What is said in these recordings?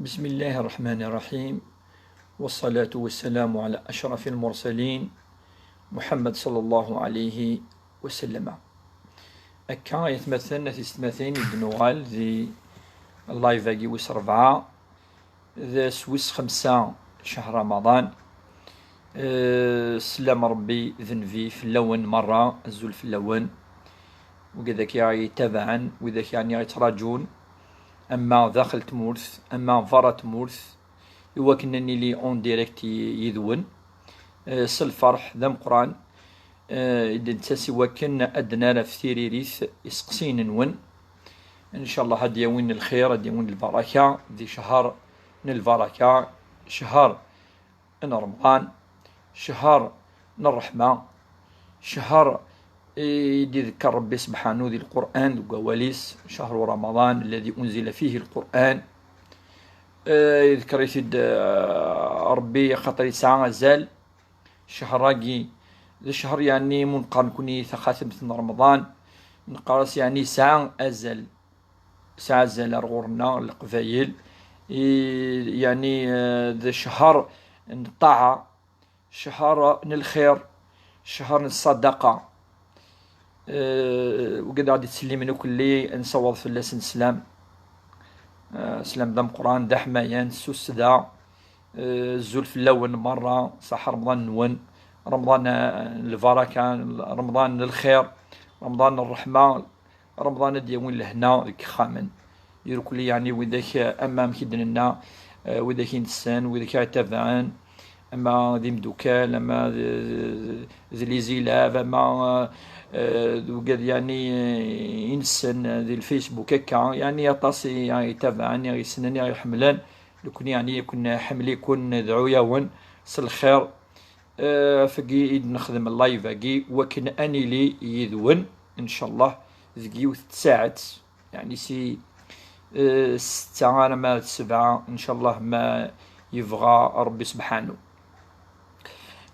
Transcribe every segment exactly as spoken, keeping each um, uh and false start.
بسم الله الرحمن الرحيم. والصلاة والسلام على أشرف المرسلين محمد صلى الله عليه وسلم. Akka ay atmaten, a tisetmatin, i d-nuɣal di live-agi wis rebɛa, d ass wis xemsa, cahṛ Ramaḍan. Eh, sslam Ṛebbi d Nnbi fell-awen merra, azul fell-awen. Wigad akk i ɣ-yettabaɛen, widak yeɛni i ɣ-yettraǧun, ama daxel tmurt, ama berra tmurt, i wakken ad nili en direct i-, yid-wen. Eh, s lferḥ d ameqqran, eh, i d-nettas i wakken ad d-nerr ɣef tiririt iseqsiyen-nwen. Ncallah ad d-yawin lxir, ad d-yawin lbaraka di ccher n lbaraka, ccher n Remḍan, ccher n ṛṛeḥma, ccher i d-iḍekkeṛ Ṛebbi sebḥanu di Lqur'an, deg wawal-is, شهر رمضان الذي أنزل فيه القرآن. Eh, iḍekkeṛ-it-id, eh, Ṛebbi axaṭer yesɛa azal. Ccher-agi d ccher, yeɛni, mu neqqar nekni taxatemt n Remḍan, neqqar-as, yeɛni, yesɛa azal. Yesɛa azal ar ɣur-nneɣ Leqbayel. I, yeɛni, eh, d ccher n ṭṭaɛa, ccher n lxir, ccher n ṣṣadaqa. Eh, wigad aɣ-d-yettsellimen akk, nessaweḍ fell-asen sslam. Eh, sslam d ameqqran, d aḥmayan, s tussda. Eh, azul fell-awen merra, ṣaḥ Remḍan-nwen. Remḍan, eh, n lbaraka, Remḍan n lxir, Remḍan n ṛṛeḥma, Remḍan ad d-yawin lehna deg yexxamen. Irkelli, yeɛni, widak, eh, ama amek i d-nenna, eh, widak i nessen, widak i ɣ-yettabaɛen, ama d imdukal, ama d, d les élèves, ama, eh, d wigad, yeɛni, eh, i nessen, eh, di lFacebook akka, yeɛni aṭas i ɣ-yettabaɛen, i ɣ-yessnen, i ɣ-iḥemmlen. Nekni, yeɛni, akken nḥemmel-iken, nedɛu-yawen s lxir. Eh, ɣef-agi i d-nexdem live-agi, wakken ad nili yid-wen, ncallah, deg yiwet n tsaɛet, yeɛni si, eh, ssetta arma d ssebɛa, ncallah, ma yebɣa Ṛebbi sebḥanu.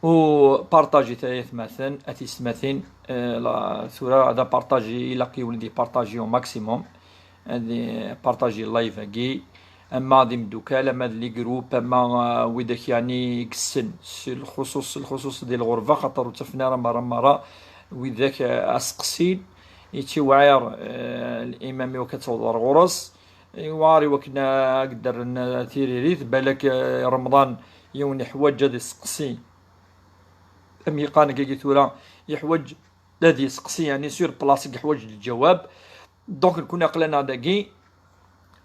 U partajit ay atmaten, a tisetmatin, eh, la, tura ad apartaji, ilaq yiwen ad ipartaji au maximum. Ad ipartaji live-agi, ama d imdukal, ama d les groupes, ama, ah, widak, yeɛni, i yessen, s lxuṣuṣ, s lxuṣuṣ di lɣerba, xaṭer ur ttafen ara merra merra widak, ah, aseqsin, yettiwɛir, eh, limam i wakken ad tawḍeḍ ar ɣur-s, yewɛer i wakken ad k-d-rren, ah, tiririt, balak, eh, Remḍan yiwen iḥwaǧ ad iseqsi. Am yeqqaren dagi tura, yeḥwaǧ ad yesteqsi, yeɛni sur place, yeḥwaǧ lǧawab. Donc, nekni aql-aneɣ dagi,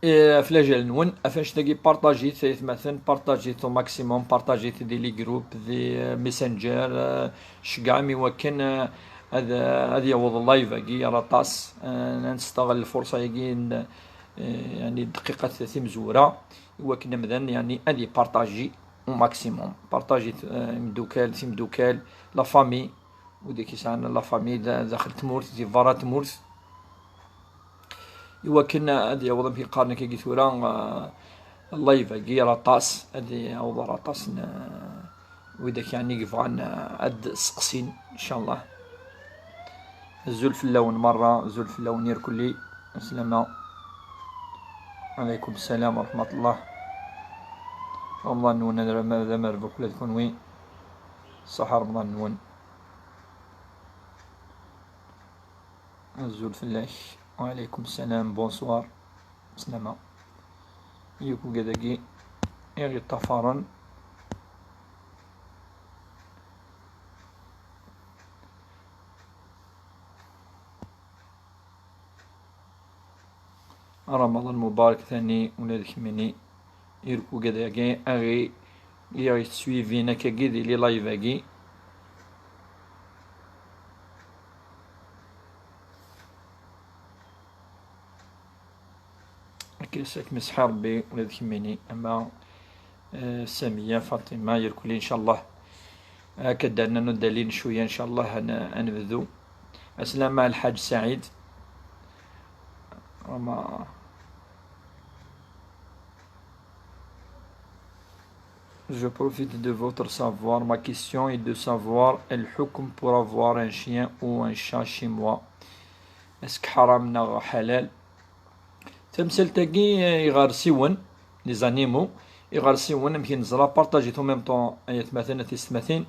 eh, ɣef lajal-nwen, ɣef annect-agi, partajit, ay atmaten, partajit au maximum, partajit di les groupes, di, eh, Messenger, eh, ceggɛem i wakken, eh, ad, ad yaweḍ live-agi ar aṭas, eh, ad nesteɣl lfurṣa-agi n, eh, yeɛni, dqiqat timezwura, i wakken amdan, yeɛni, ad ipartaji au maximum. Partajit, eh, imdukal, timdukal, la famille, widak yesɛan la famille da-, daxel tmurt, di berra tmurt, i wakken ad yaweḍ, amek i qqaren akka tura, ah, live-agi ar aṭas, ad yaweḍ ar aṭas n, ah, widak, yeɛni, yebɣan, ah, ad d-seqsin, ncallah. Azul fell-awen merra, azul fell-awen irkelli. Aslama. Ɛalaykum ssalam wa raḥmat Llah. Remḍan-nwen d amer-, d amerbuḥ ula d kunwi. Ṣaḥa Remḍan-nwen. Azul fell-ak. Wa ɛalaykum ssalam, bonsoir. Aslama. Yakk wigad-agi i ɣ-yeṭṭafaren. Ramaḍan mubarek tani ula d kemmini. Irkugad-agi, aɣi, i ɣ-yettsuivin akkagi di les live-agi. Akka s-, ak-mesḥa Rebbi ula d kemmini, ama, eh, Samiya, Faṭima, irkelli, ncallah. Akka d-rnan udalin cwiya, ncallah, ad n-, ad nebdu. Aslama Lḥaǧ Saɛid. Ama, Je profite de votre savoir. Ma question est de savoir الحكم pour avoir un chien ou un chat chez moi. Est-ce que حرام neɣ حلال? Tamsalt-agi, eh, iɣersiwen, les animaux, iɣersiwen, amek i neẓra, partager en même temps, ay atmaten, a tisetmatin,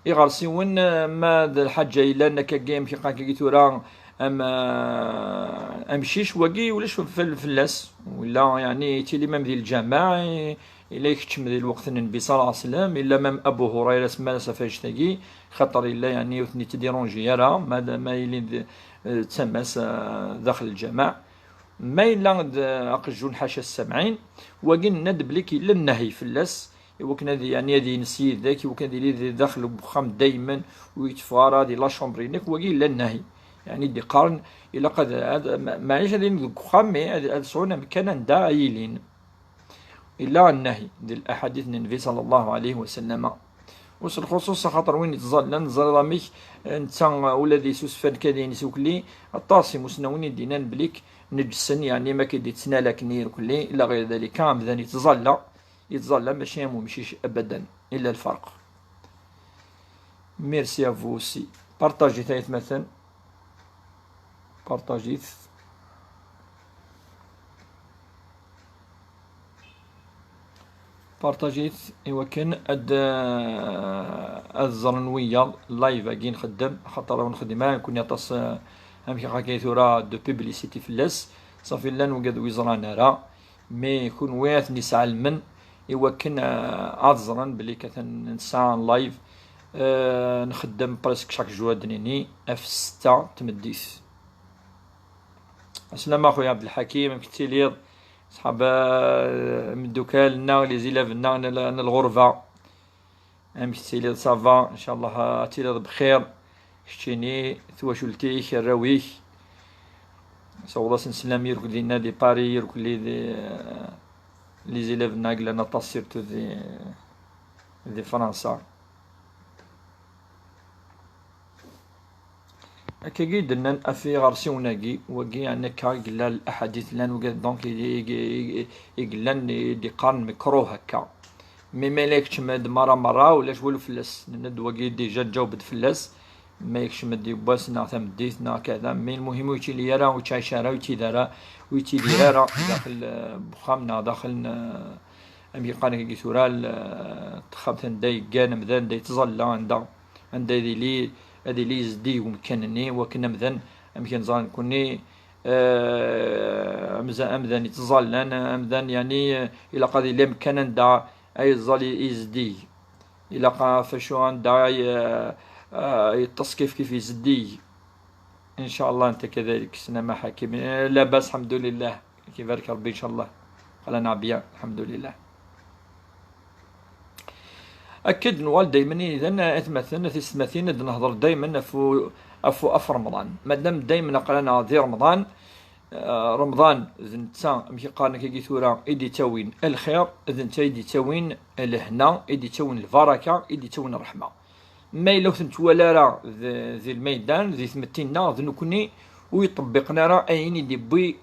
iɣersiwen, eh, ma d lḥaǧa yellan akkagi, amek i qqaren akkagi tura, am, eh, amcic, wagi ulac fel-, fell-as, wala, yeɛni, yettili même di lǧameɛ, i-, ila ikeččem di lweqt n Nnbi ṣalla Llahu ɛalayhi wa sallam, ila même Abu Hurayra semma-as ɣef annect-agi, xaṭer illa, yeɛni, ur ten-yettdiranji ara, ma d, ma ilin d, eh, d tama-s, eh, daxel lǧameɛ. Ma yella d aqjun ḥaca ssamɛin, wagi nenna-d belli yella nnahi fell-as, i wakken ad, yeɛni, ad yens yid-k, i wakken ad yili di daxel n wexxam daymen, ur yetteffeɣ ara di la chambre-inek, wagi yella nnahi. Yeɛni, d-iqqaren, ilaq ad, ad, ma-, maɛlic ad ilin deg wexxam, mais ad, ad sɛun amkan anda ay ilin. Illa nnahi di laḥadit n Nnbi ṣalla Llahu ɛalayhi wa sallam. U s lxuṣuṣ axaṭer win yettẓallan, teẓriḍ amek, eh, netta, eh, ula d isusfan kan ad yens irkelli, aṭas imusnawen i d-yennan belli neǧsen, yeɛni ma k-id-yettnal akken irkelli, ila ɣir dalika, amdan yettẓalla, yettẓalla mačči am umcic abadan, illa lferq. Merci à vous aussi. Partagez-t ay atmaten. Partagez-t. Partagez-t i wakken ad, ad ẓren wiyaḍ live-agi nxeddem, axaṭer ur nxeddem ara nekkni aṭas, eh, amek akka tura de publicité fell-as, ṣafi llan wigad ur yeẓran ara, mais kunwi ad ten-isɛelmen i wakken, eh, ad ẓren belli katan nesɛa live, eh, nxeddem presque chaque jour ad d-nini ɣef ssetta n tmeddit. Aslama a xuya Ɛebdelḥakim, amek tettiliḍ? Ṣḥaba, eh, imeddukal-nneɣ, les élèves-nneɣ n l-, n lɣerba. Amek tettiliḍ, ça va? Ncallah ad tiliḍ bxir. Keččini, twacult-ik, arraw-ik. Sawḍ-asen sslam irkelli-nneɣ di Paris, irkelli di, eh, les élèves-nneɣ i yellan aṭas, surtout di, di Fransa. Akkagi i d-nnan ɣef iɣersiwen-agi, wagi, yeɛni, akka i yella laḥadit llan wigad, donc, i, i, i, i yellan i d-iqqaren mekruh akka. Mi ma yella ikeččem-d merra merra, ulac walu fell-as. Nenna-d wagi déjà nǧaweb-d fell-as. Ma ikeččem-d yiwwas neɣ tameddit neɣ kada, mais lmuhim ur yettili ara, ur yettɛic ara, ur yettili ara, ur yettidir ara daxel, eh, n uxxam neɣ daxel n, eh, amek i qqaren akkagi tura, l-, texxamt anda yeggan amdan, anda yettẓalla, anda, anda ad yili, ad yili yezdi umkan-nni, wakken amdan, amek i neẓra nekkni, eh, amza-, amdan yettẓallan, amdan, yeɛni, eh, ilaq ad yili amkan anda ay yeẓẓal yezdi. Ilaq ɣef acu anda ay, eh, eh, yeṭṭes kif kif yezdi. إن شاء الله أنت كذلك سلامة حكيم. Eh, labas, الحمد لله. كيبارك ربي إن شاء الله. قال أنا bien، الحمد لله. Akked nuɣal daymen idan atmaten, tisetmatin, ad nehder daymen ɣef u-, ɣef u-, ɣef Remḍan. Madam daymen aql-aneɣ di Remḍan, eh, Remḍan d netta, amek i qqaren akkagi tura, i d-ittawin lxir, d netta i d-ittawin lehna, i d-ittawin lbaraka, i d-ittawin ṛṛeḥma. Ma yella ur ten-twala ara d-, di lmeydan, di tmetti-nneɣ, d nekkni ur yeṭṭebbiqen ara ayen i d-iwwi,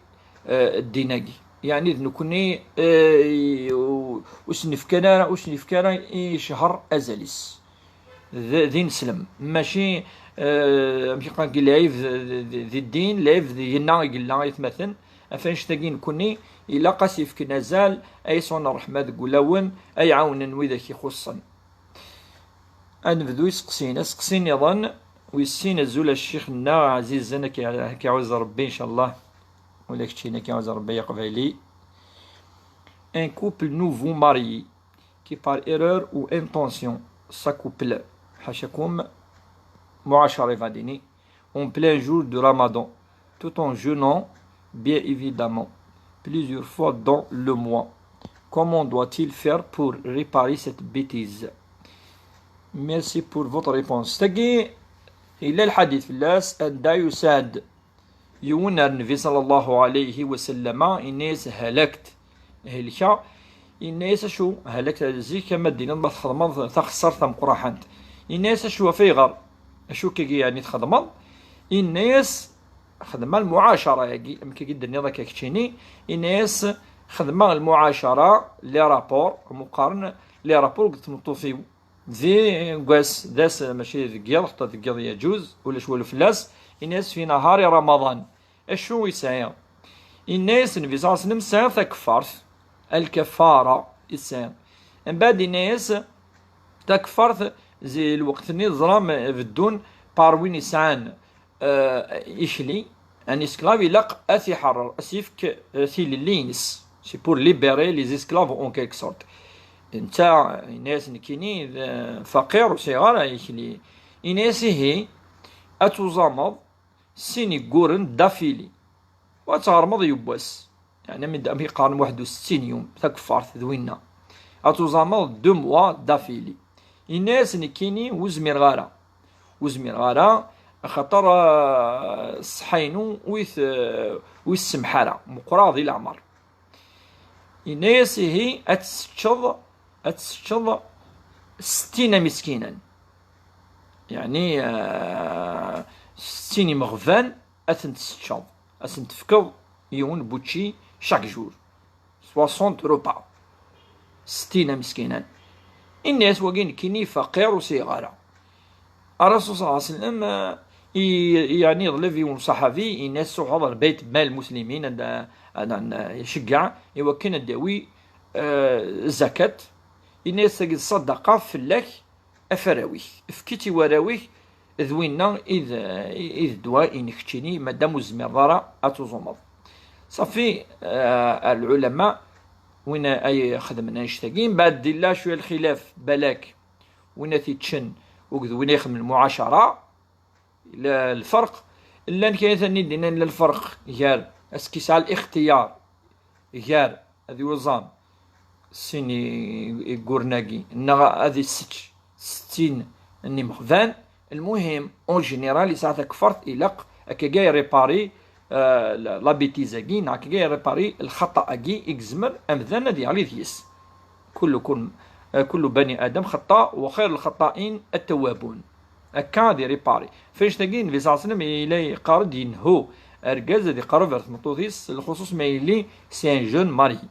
eh, ddin-agi. Yeɛni d nekkni, eh, i-, ur, ur s-nefkan ara, ur s-nefkan ara i ccher azal-is. D, d ineslem. Mačči, eh, amek i qqaren, lɛib d, d, d, di ddin, lɛib d, dinna i yella, ay atmaten. Ɣef annect-agi nekkni, ilaq ad s-yefken azal, ay sɛun ṛṛeḥma deg wulawen, ay ɛawnen widak ixuṣṣen. Ad nebdu iseqsiyen. Aseqsi nniḍen, wis sin, azul a ccix-nneɣ ɛzizen, ad k-, ad k-iɛuzz Ṛebbi, ncallah. Ula keččini, ad k-iɛuzz Ṛebbi, ay aqbayli. Un couple nouveau marié qui par erreur ou intention s'accouple, ḥacakum, muɛacara ibadini, en plein jour de Ramadan, tout en jeûnant, bien évidemment, plusieurs fois dans le mois. Comment doit-il faire pour réparer cette bêtise? Merci pour votre réponse. Tagi, yella lḥadit fell-as, anda yusa-d yiwen ar Nnbi ṣalla Llahu ɛalayhi wa sallama, yenna-yas: "Halakt." Helkeɣ. Yenna-yas: "Acu? Halakt?" Zik ama d-tiniḍ ma txedmeḍ taxessart tameqqraḥant. Yenna-yas: "Acu, ɣef ayɣer? Acu akkagi yeɛni txedmeḍ?" Yenna-yas: "Xedmeɣ lmuɛacara-agi, amek i d-tenniḍ akka keččini." Yenna-yas: "Xedmeɣ lmuɛacara, les rapports, am uqqaren, les rapports deg tmeṭṭut-iw." Di wass, d ass, mačči deg yiḍ, xaṭer deg yiḍ yaǧuz, ulac walu fell-as. Yenna-yas: "Fi nahari Ramadan." Acu i sɛiɣ? Yenna-yas Nnbi ṣalla Llahu ɛalayhi wa sallam: "Sɛiɣ takeffart." Lkafara i tesɛiḍ. Mbeɛd yenna-yas, takeffart, zi lweqt-nni teẓram beddun par win yesɛan, eh, ikli, un esclave, ilaq ad t-iḥeṛṛer, ad s-yefk, eh, tilelli-ines. C'est pour libérer les esclaves en quelque sorte. Netta yenna-yas nekkini d, eh, faqir ur sɛiɣ ara ikli. Yenna-yas ihi, ad tuẓameḍ sin igguren d'affilée. U ad tɣermeḍ yiwwas. Yeɛni, am, am yeqqaren, waḥed u settin yum, takeffart d winna. Ad tuẓameḍ deux mois d'affilée. Yenna-yas nekkini ur zmireɣ ara. Ur zmireɣ ara, axaṭer, ah, ṣṣeḥḥa-inu ur yi-t-, ur yi-tsemmeḥ ara. Meqqreɣ di leɛmer. Yenna-yas ihi, ad tesseččeḍ, ad tesseččeḍ settin miskinan. Yeɛni, ah, settin imeɣban ad ten-tesseččeḍ. Ad sen-tefkeḍ yiwen n wučči chaque jour. Soixante repas. Settin miskinan. Yenna-yas wagi nekkini faqir ur sɛiɣ ara. Rasul صلى الله عليه وسلم, eh, i, yeɛni yeḍleb yiwen uṣaḥabi, yenna-yas truḥeḍ ɣer bayt mal muslimin, ad, ad, ad iceggeɛ i wakken ad d-yawi, eh, zakat. Yenna-yas tagi d ṣṣadaqa fell-ak, af arraw-ik. Efk-itt i warraw-ik, d winna i d, i d ddwa-inek keččini, madam ur tezmireḍ ara ad tuẓumeḍ. Ṣafi, eh, lɛulama, win ay ixedmen annect-agi, mbeɛd yella cwiya lxilaf, balak, win ad t-iččen, akked win ay ixedmen muɛacara, la-, lferq, llan kra n tanni d-innan la lferq gar ass-, yesɛa lixtiyar, gar ad yuẓam sin i-, igguren-agi, neɣ ad issečč settin n imeɣban. Lmuhim, en général, yesɛa takeffart, ilaq akkagi ay ripari, euh, la, la bêtise-agi, neɣ akkagi ay ripari lxaṭa-agi i yezmer amdan ad yeɣli deg-s. كلكم، آه، كل بني آدم خطاء وخير الخطائين التوابون. Akka ad iripari. F annect-agi, Nnbi صلى الله عليه وسلم yella yeqqar-d, yenhu argaz ad iqerreb ar tmeṭṭut-is, lxuṣuṣ ma yili c'est un jeune marié.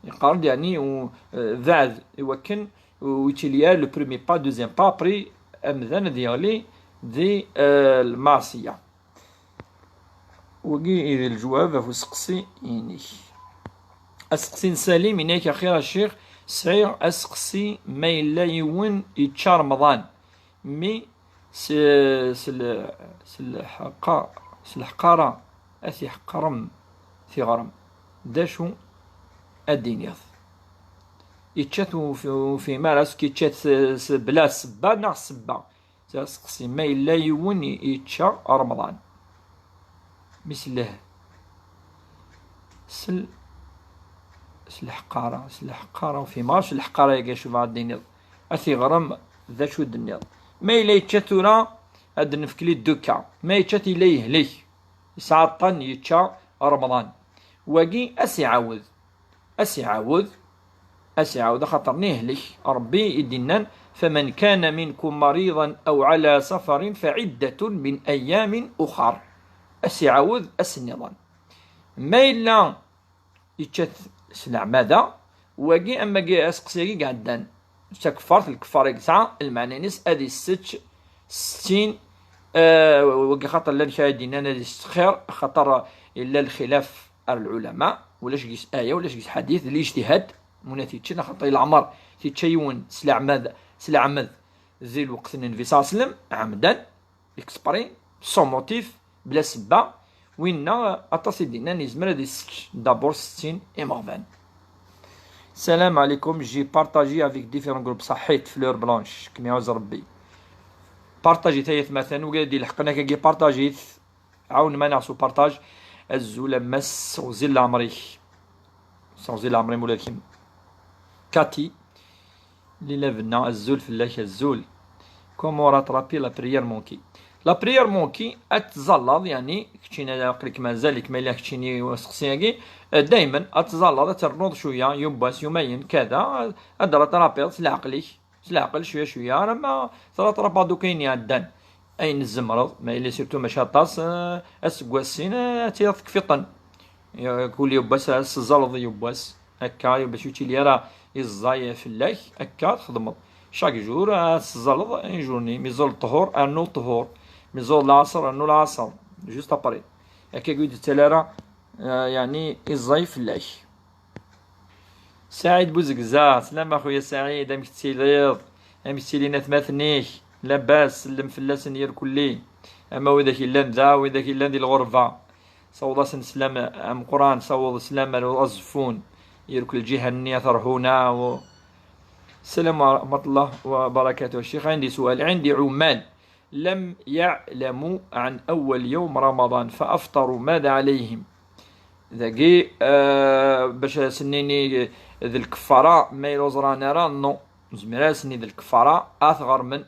Yeqqar-d, yeɛni, u-, eh, beɛd i wakken ur yettili ara le premier pas, deuxième pas, après amdan ad yeɣli di, eh, lmaṣiyya. Wagi i d lǧwab ɣef useqsi-inek. Aseqsi n Salim, yenna-ak, axir a ccix, sɛiɣ aseqsi, ma yella yiwen yečča Remḍan, mi s, s, l, s, lḥeqqa, s leḥqara ad t-iḥqerem tiɣrem, d acu ad d-tiniḍ? Yečča-t ur f-, ur fhim ara, est-ce que yečča-t s, s, bla ssebba neɣ ssebba? Aseqsi, ma yella yiwen i-, yečča Remḍan, mi s leh-, s l-, s leḥqara, s leḥqara, ur fhimeɣ ara s leḥqara-agi acu bɣa ad d-tiniḍ. A tiɣrem, d acu d-tenniḍ? Ma yella yečča tura, ad d-nefk les deux cas. Ma yečča-t yella yehlek, yesɛa aṭṭan yečča Remḍan. Wagi, a s-iɛawed. A s-iɛawed, a s-iɛawed, axaṭer nehlek. Ṛebbi i d-innan, فمن كان منكم مريضا أو على سفر فعدة من أيام أخر. A s-iɛawed ass nniḍen. Ma yella yečča-t s leɛmada, wagi, am wagi aseqsi-agi i iɛeddan, d takeffart, lkeffara i yesɛa, lmeɛna-ines ad issečč settin, eh, wagi xaṭer llan kra i d-yennan ad issečč xir, axaṭer yella lxilaf ar lɛulama, ulac gis aya, ulac gis ḥadit, d lijtihad, win ad t-yeččen, axaṭer i leɛmer t-yečča yiwen s leɛmad, s leɛmed, di lweqt n Nnbi صلى الله عليه وسلم, ɛemdan, exprès, sans motif, bla ssebba, winna aṭas i d-yennan yezmer ad issečč d'abord settin imeɣban. Salam alaikum, j'ai partagé avec différents groupes, ṣaḥḥit, Fleur Blanche, kem iɛuzz Rebbi. Partagit ay atmaten, wigad d-ileḥqen akkagi, partagit, ɛawnem-aneɣ s upartaj. Azul a Mass, seɣzil leɛmer-ik. Seɣzil leɛmer-im ula d kemm. Cathy, Lila Benna, azul fell-ak, azul. Comment rattraper la prière manquée? La prière manquée, ad tẓalleḍ, yeɛni, keččini aql-ik mazal-ik, ma yella keččini useqsi-agi, eh, daymen ad tẓalleḍ, ad ternuḍ cwiya, yiwwas, yumayen, kada, ad rattrapiḍ s leɛqel-ik, s leɛqel, cwiya, cwiya, alamma trattrapaḍ akk ayen iɛeddan. Ayen tzemreḍ, ma yella surtout mačči aṭas, eh, aseggas-in, eh, ad tiliḍ tekfiḍ-ten. Ya, kul yiwwas ad s-tẓalleḍ yiwwas. Akka, bac ur yettili ara iẓẓay fell-ak, akka txedmeḍ. Chaque jour, ad tẓalleḍ une journée. Mi ẓẓal ṭṭhur, rnu ṭṭhur. Mi ẓẓal lɛaṣer, rnu lɛaṣer. Juste après. Akka ur d-yettali ara, eh, yeɛni, iẓẓay fell-ak. Saɛid Buzegza, slama a xuya Saɛid, amek tettiliḍ? Amek ttilin atmaten-ik? Labas, sellem fell-asen irkelli. Ama widak yellan da, widak yellan di lɣerba. Saweḍ-asen sslam ameqqran, saweḍ sslam ar Aẓeffun, irkel lǧiha-nni, at Rhuna, u-, السلام ورحمة الله وبركاته. الشيخ، عندي سؤال. عندي عمال لم يعلموا عن أول يوم رمضان فأفطروا، ماذا عليهم؟ Dagi, eh, bac ad sen-nini d lkeffara, ma yella ur ẓran ara, non. Nezmer ad sen-nini d lkeffara, ad t-ɣermen,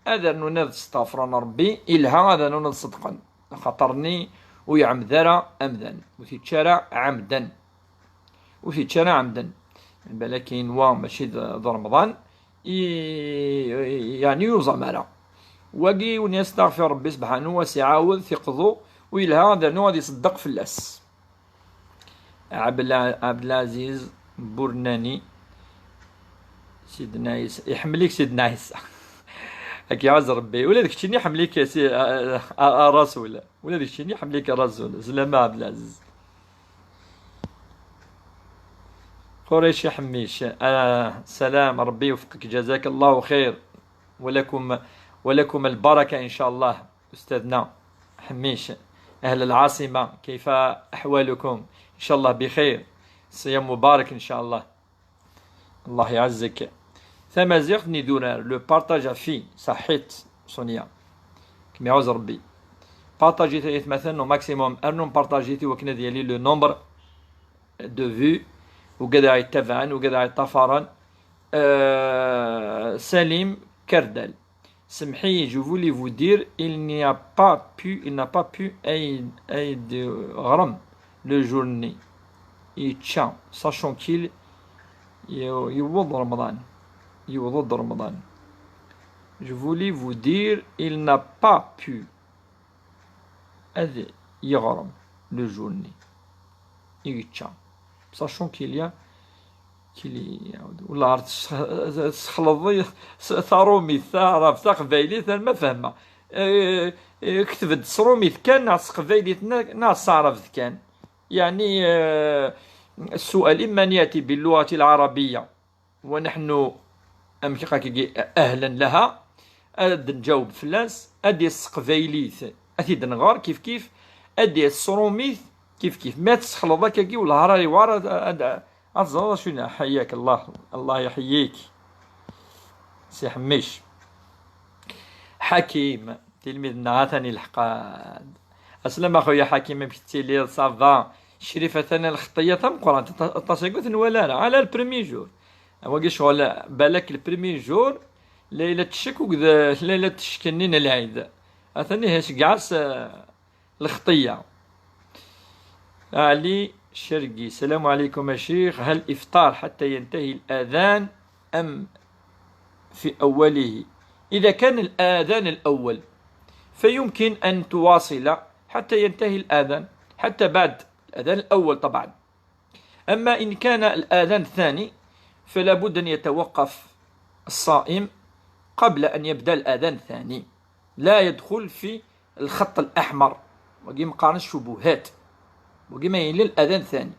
ad rnun ad stafren Rebbi, ilha ad rnun ad ṣedqen. Axaṭer-nni ur iɛemmed ara amdan, ur t-yečči ara ɛemden. Ur t-yečči ara ɛemden. Balak yenwa mačči d, d Remḍan, i, yeɛni yuẓam ara. Wagi ur yastaɣfir Rebbi sebḥanu, ad s-iɛawed tiqḍu, u yelha ad rnu ad iṣeddeq fell-as. Abdel-, Abdelaziz Burnani, Sidna Ɛisa, iḥemmel-ik Sidna Ɛisa. Ad k-iɛaz Rebbi. Ula d keččini iḥemmel-ik si-, a, a, a, a Rasul. Ula d keččini iḥemmel-ik a Rasul. Zlama Abdelaziz. Qurayci Ḥemmic. Ah, salam, Rebbi iwefq-ik, جزاك الله خير. ولكم، ولكم البركة إن شاء الله. أستاذنا حميش، أهل العاصمة، كيف أحوالكم؟ إن شاء الله بخير. صيام مبارك إن شاء الله. الله يعزك. Tamaziɣt n idurar, le partage à fond, ṣaḥit, Sonia. Kem-iɛuz Rebbi. Partager-it ay atmaten au maximum, rnum partager-it i wakken ad yali le nombre de vues, ugad a yettabaɛen, ugad a yeṭṭafaren. Euh, Salim Kerdal. Semḥi, je voulais vous dire, il n'y a pas pu, il n'a pas pu aid, aid ɣrem le jour-nni. Yečča, sachant qu'il y-, yewweḍ Remḍan. Yewweḍ-d Remḍan. Je voulais vous dire, il n'a pas pu ad yeɣrem le jour-nni. I yečča. Sachant qu'il y a, qu'il y a, wala ar tess-, tessexleḍ s-, tarumit, taɛrabt, taqbaylit, ar ma fehmeɣ. Eh, eh, kteb-d s rumit kan, neɣ s teqbaylit, neɣ, neɣ s taɛrabt kan. يعني, eh, السؤال إما أن يأتي باللغة العربية، ونحن أمكقاكي أهلا لها، ad nǧaweb fell-as, ad d-yas s teqbaylit, ad t-id-nɣer kif kif, ad d-yas s rumit kif kif. Ma tessexleḍ akkagi, wellah ara yewɛer ad, ad, ad teẓreḍ acu yenna. حياك الله، الله يحييك. Si Ḥemmic. Ḥakim, tilmid-nneɣ atan ilḥeq-aɣ-d. Aslama a xuya Ḥakim, amek tettiliḍ? Ça va? Crifa atan lxeṭṭiya tameqqrant, aṭas, aṭas agi ur t-nwala ara. Ala le premier jour. Wagi ccɣel, balak le premier jour, Layla tcek, ugd Layla tcek-nni n lɛid. Atan ihi ceggeɛ-as, eh, lxeṭṭiya. Ali Cergi, السلام عليكم يا شيخ، هل الإفطار حتى ينتهي الأذان أم في أوله؟ إذا كان الأذان الأول فيمكن أن تواصل حتى ينتهي الأذان، حتى بعد الأذان الأول طبعا. أما إن كان الأذان الثاني فلا بد أن يتوقف الصائم قبل أن يبدأ الأذان الثاني، لا يدخل في الخط الأحمر. Wagi meqqaren الشبهات. Wagi ma yella الأذان الثاني.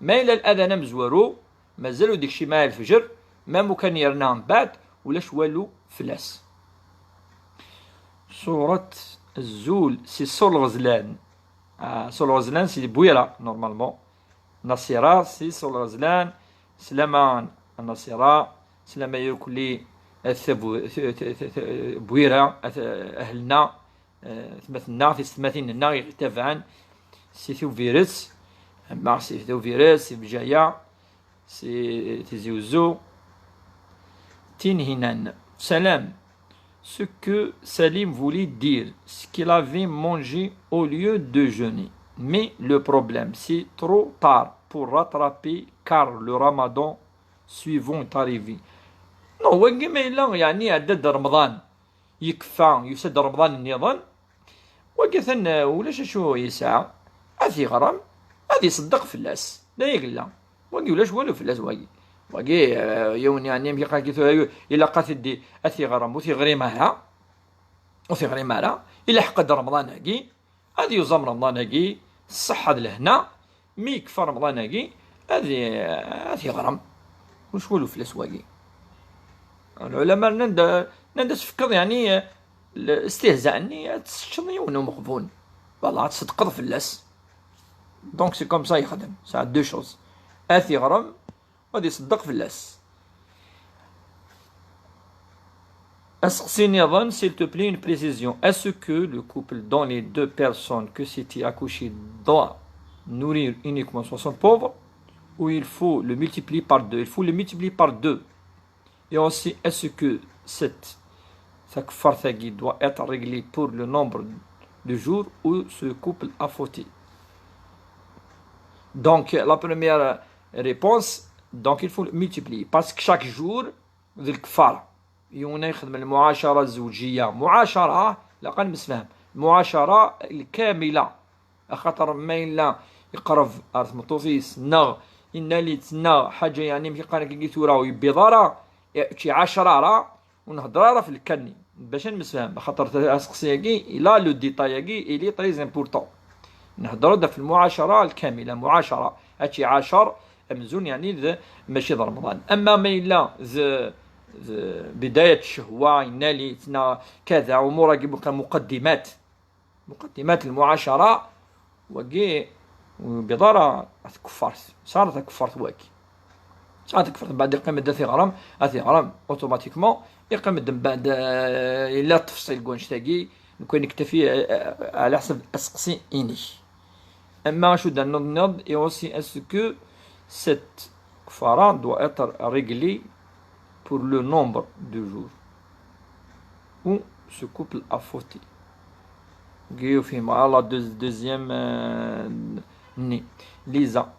Ma yella الأذان amezwaru, mazal ur d-ikcim ara lefjer, ma mukan yerna mbeɛd, ulac walu fell-as. Surat Azul si Sur Lɣezlan. Ah, Sur Lɣezlan si Bwira, normalement. Nasira, si Sur Lɣezlan, slama a Nasira, slama irkelli at Tabu-, t-, t-, t-, t-, Bwira, at ahlna, eh, atmaten-nneɣ, tisetmatin-nneɣ i ɣ-itabɛen si Tubiret, ama si Tubiret, si Bjaya, si Tizi Uzzu, Tinhinan. Salam. Ce que Salim voulait dire, c'est qu'il avait mangé au lieu de jeûner. Mais le problème, c'est trop tard pour rattraper car le ramadan suivant est arrivé. Non, wagi ma yella, yeɛni, iɛedda-d Remḍan, yekfa, yusa-d Remḍan nniḍen, wagi atan, eh, ulac acu yesɛa, ad t-iɣrem, ad iṣeddeq fell-as. D aya yella. Wagi ulac walu fell-as wagi. Wagi, eh, yiwen yeɛni amek iqal-ki tura, ilaq ad t-id-, ad t-iɣrem, ur t-iɣrim ara, ur t-iɣrim ara, ilaḥeq-d Remḍan-agi, ad yuẓam Remḍan-agi, ṣṣeḥḥa d lehna, mi yekfa Remḍan-agi, ad i-, ad t-iɣrem. Ulac walu fell-as wagi. Lɛulama nnan-d, nnan-d ad tefkeḍ, yeɛni, l-, listihza-nni, ad tesseččeḍ yiwen umeɣbun. Wala, ad tṣeddqeḍ fell-as. Donc, c'est comme ça yexdem. Ça a deux choses. Ad t-iɣrem, ad iṣeddeq fell-as. Aseqsi niḍen, s'il te plaît, une précision. Est-ce que le couple dont les deux personnes que c'était accouché doit nourrir uniquement son pauvre, ou il faut le multiplier par deux? Il faut le multiplier par deux. Et aussi, est-ce que cette takfart doit être réglée pour le nombre de jours où ce couple a fauté? Donc, la première réponse, donc il faut le multiplier. Parce que chaque jour, d lkeffara. Yiwen yexdem lmuɛacara zzewǧiya, muɛacara, ilaq ad nemsefham, muɛacara lkamila. Axaṭer ma yella yeqreb ar tmeṭṭut-is, neɣ yenna-li-tt, neɣ ḥaǧa, yeɛni, amek i qqaren akka tura, ur yebbiḍ ara, ur tt-iɛacer ara, ur nhedder ara f lkanni. Bac ad nemsefham, axaṭer aseqsi-agi, ila le détail-agi, il est très important. Nhedder-d ɣef lmuɛacara lkamila, muɛacara, ad tt-iɛacer amzun, yeɛni, d, mačči d Remḍan. Ama ma yella d, d bidayat ccehwa, yenna-li-tt, neɣ kada, umur-agi muqa-, muqaddimat. Muqaddimat lmuɛacara, wagi, ur yebbiḍ ara ɣer tkeffart. Sɛa takeffart wagi. Sɛa takeffart, mbeɛd yeqqim-d ad t-iɣrem, ad t-iɣrem, automatiquement, yeqqim-d mbeɛd, eh, yella ttefṣil deg wannect-agi, nekk nektafi, eh, eh, ɛla ḥsab aseqsi-inek. Ama acu d-tenniḍ-nniḍ, et aussi est-ce que cette kfara doit être réglée pour le nombre de jours où ce couple a fauté? Guillaume, à la deux-, deuxième, euh, ni. Lisa,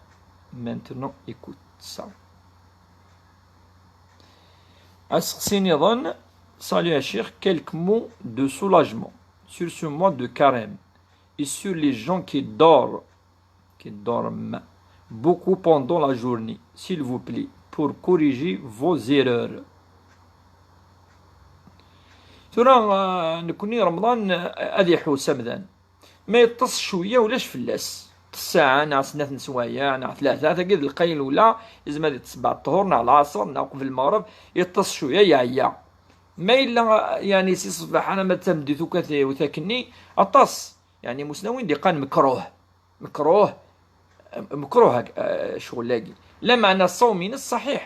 maintenant écoute ça. Aseqsi niḍen, salut à Cheikh, quelques mots de soulagement sur ce mois de carême et sur les gens qui dorment, qui dorment beaucoup pendant la journée, s'il vous plaît, pour corriger vos erreurs. Tura, ah, nekni Remḍan, ah, ad iḥus amdan. Ma yeṭṭes cwiya ulac fell-as. Ṭṭes saɛa neɣ snat n swayeɛ neɣ tlata, tagi d lqaylula, yezmer ad yeṭṭes sbeɛ ṭṭhur neɣ lɛaṣer neɣ qbel lmeɣreb, yeṭṭes cwiya yeɛya. Ma yella, yeɛni, si ṣṣbeḥ alamma d tameddit ukat utakenni, aṭas. Yeɛni, musnawen d-iqqan mekruh. Mekruh, mekruh, eh, ccɣel-agi. Lameɛna ṣṣawm-ines ṣaḥiḥ.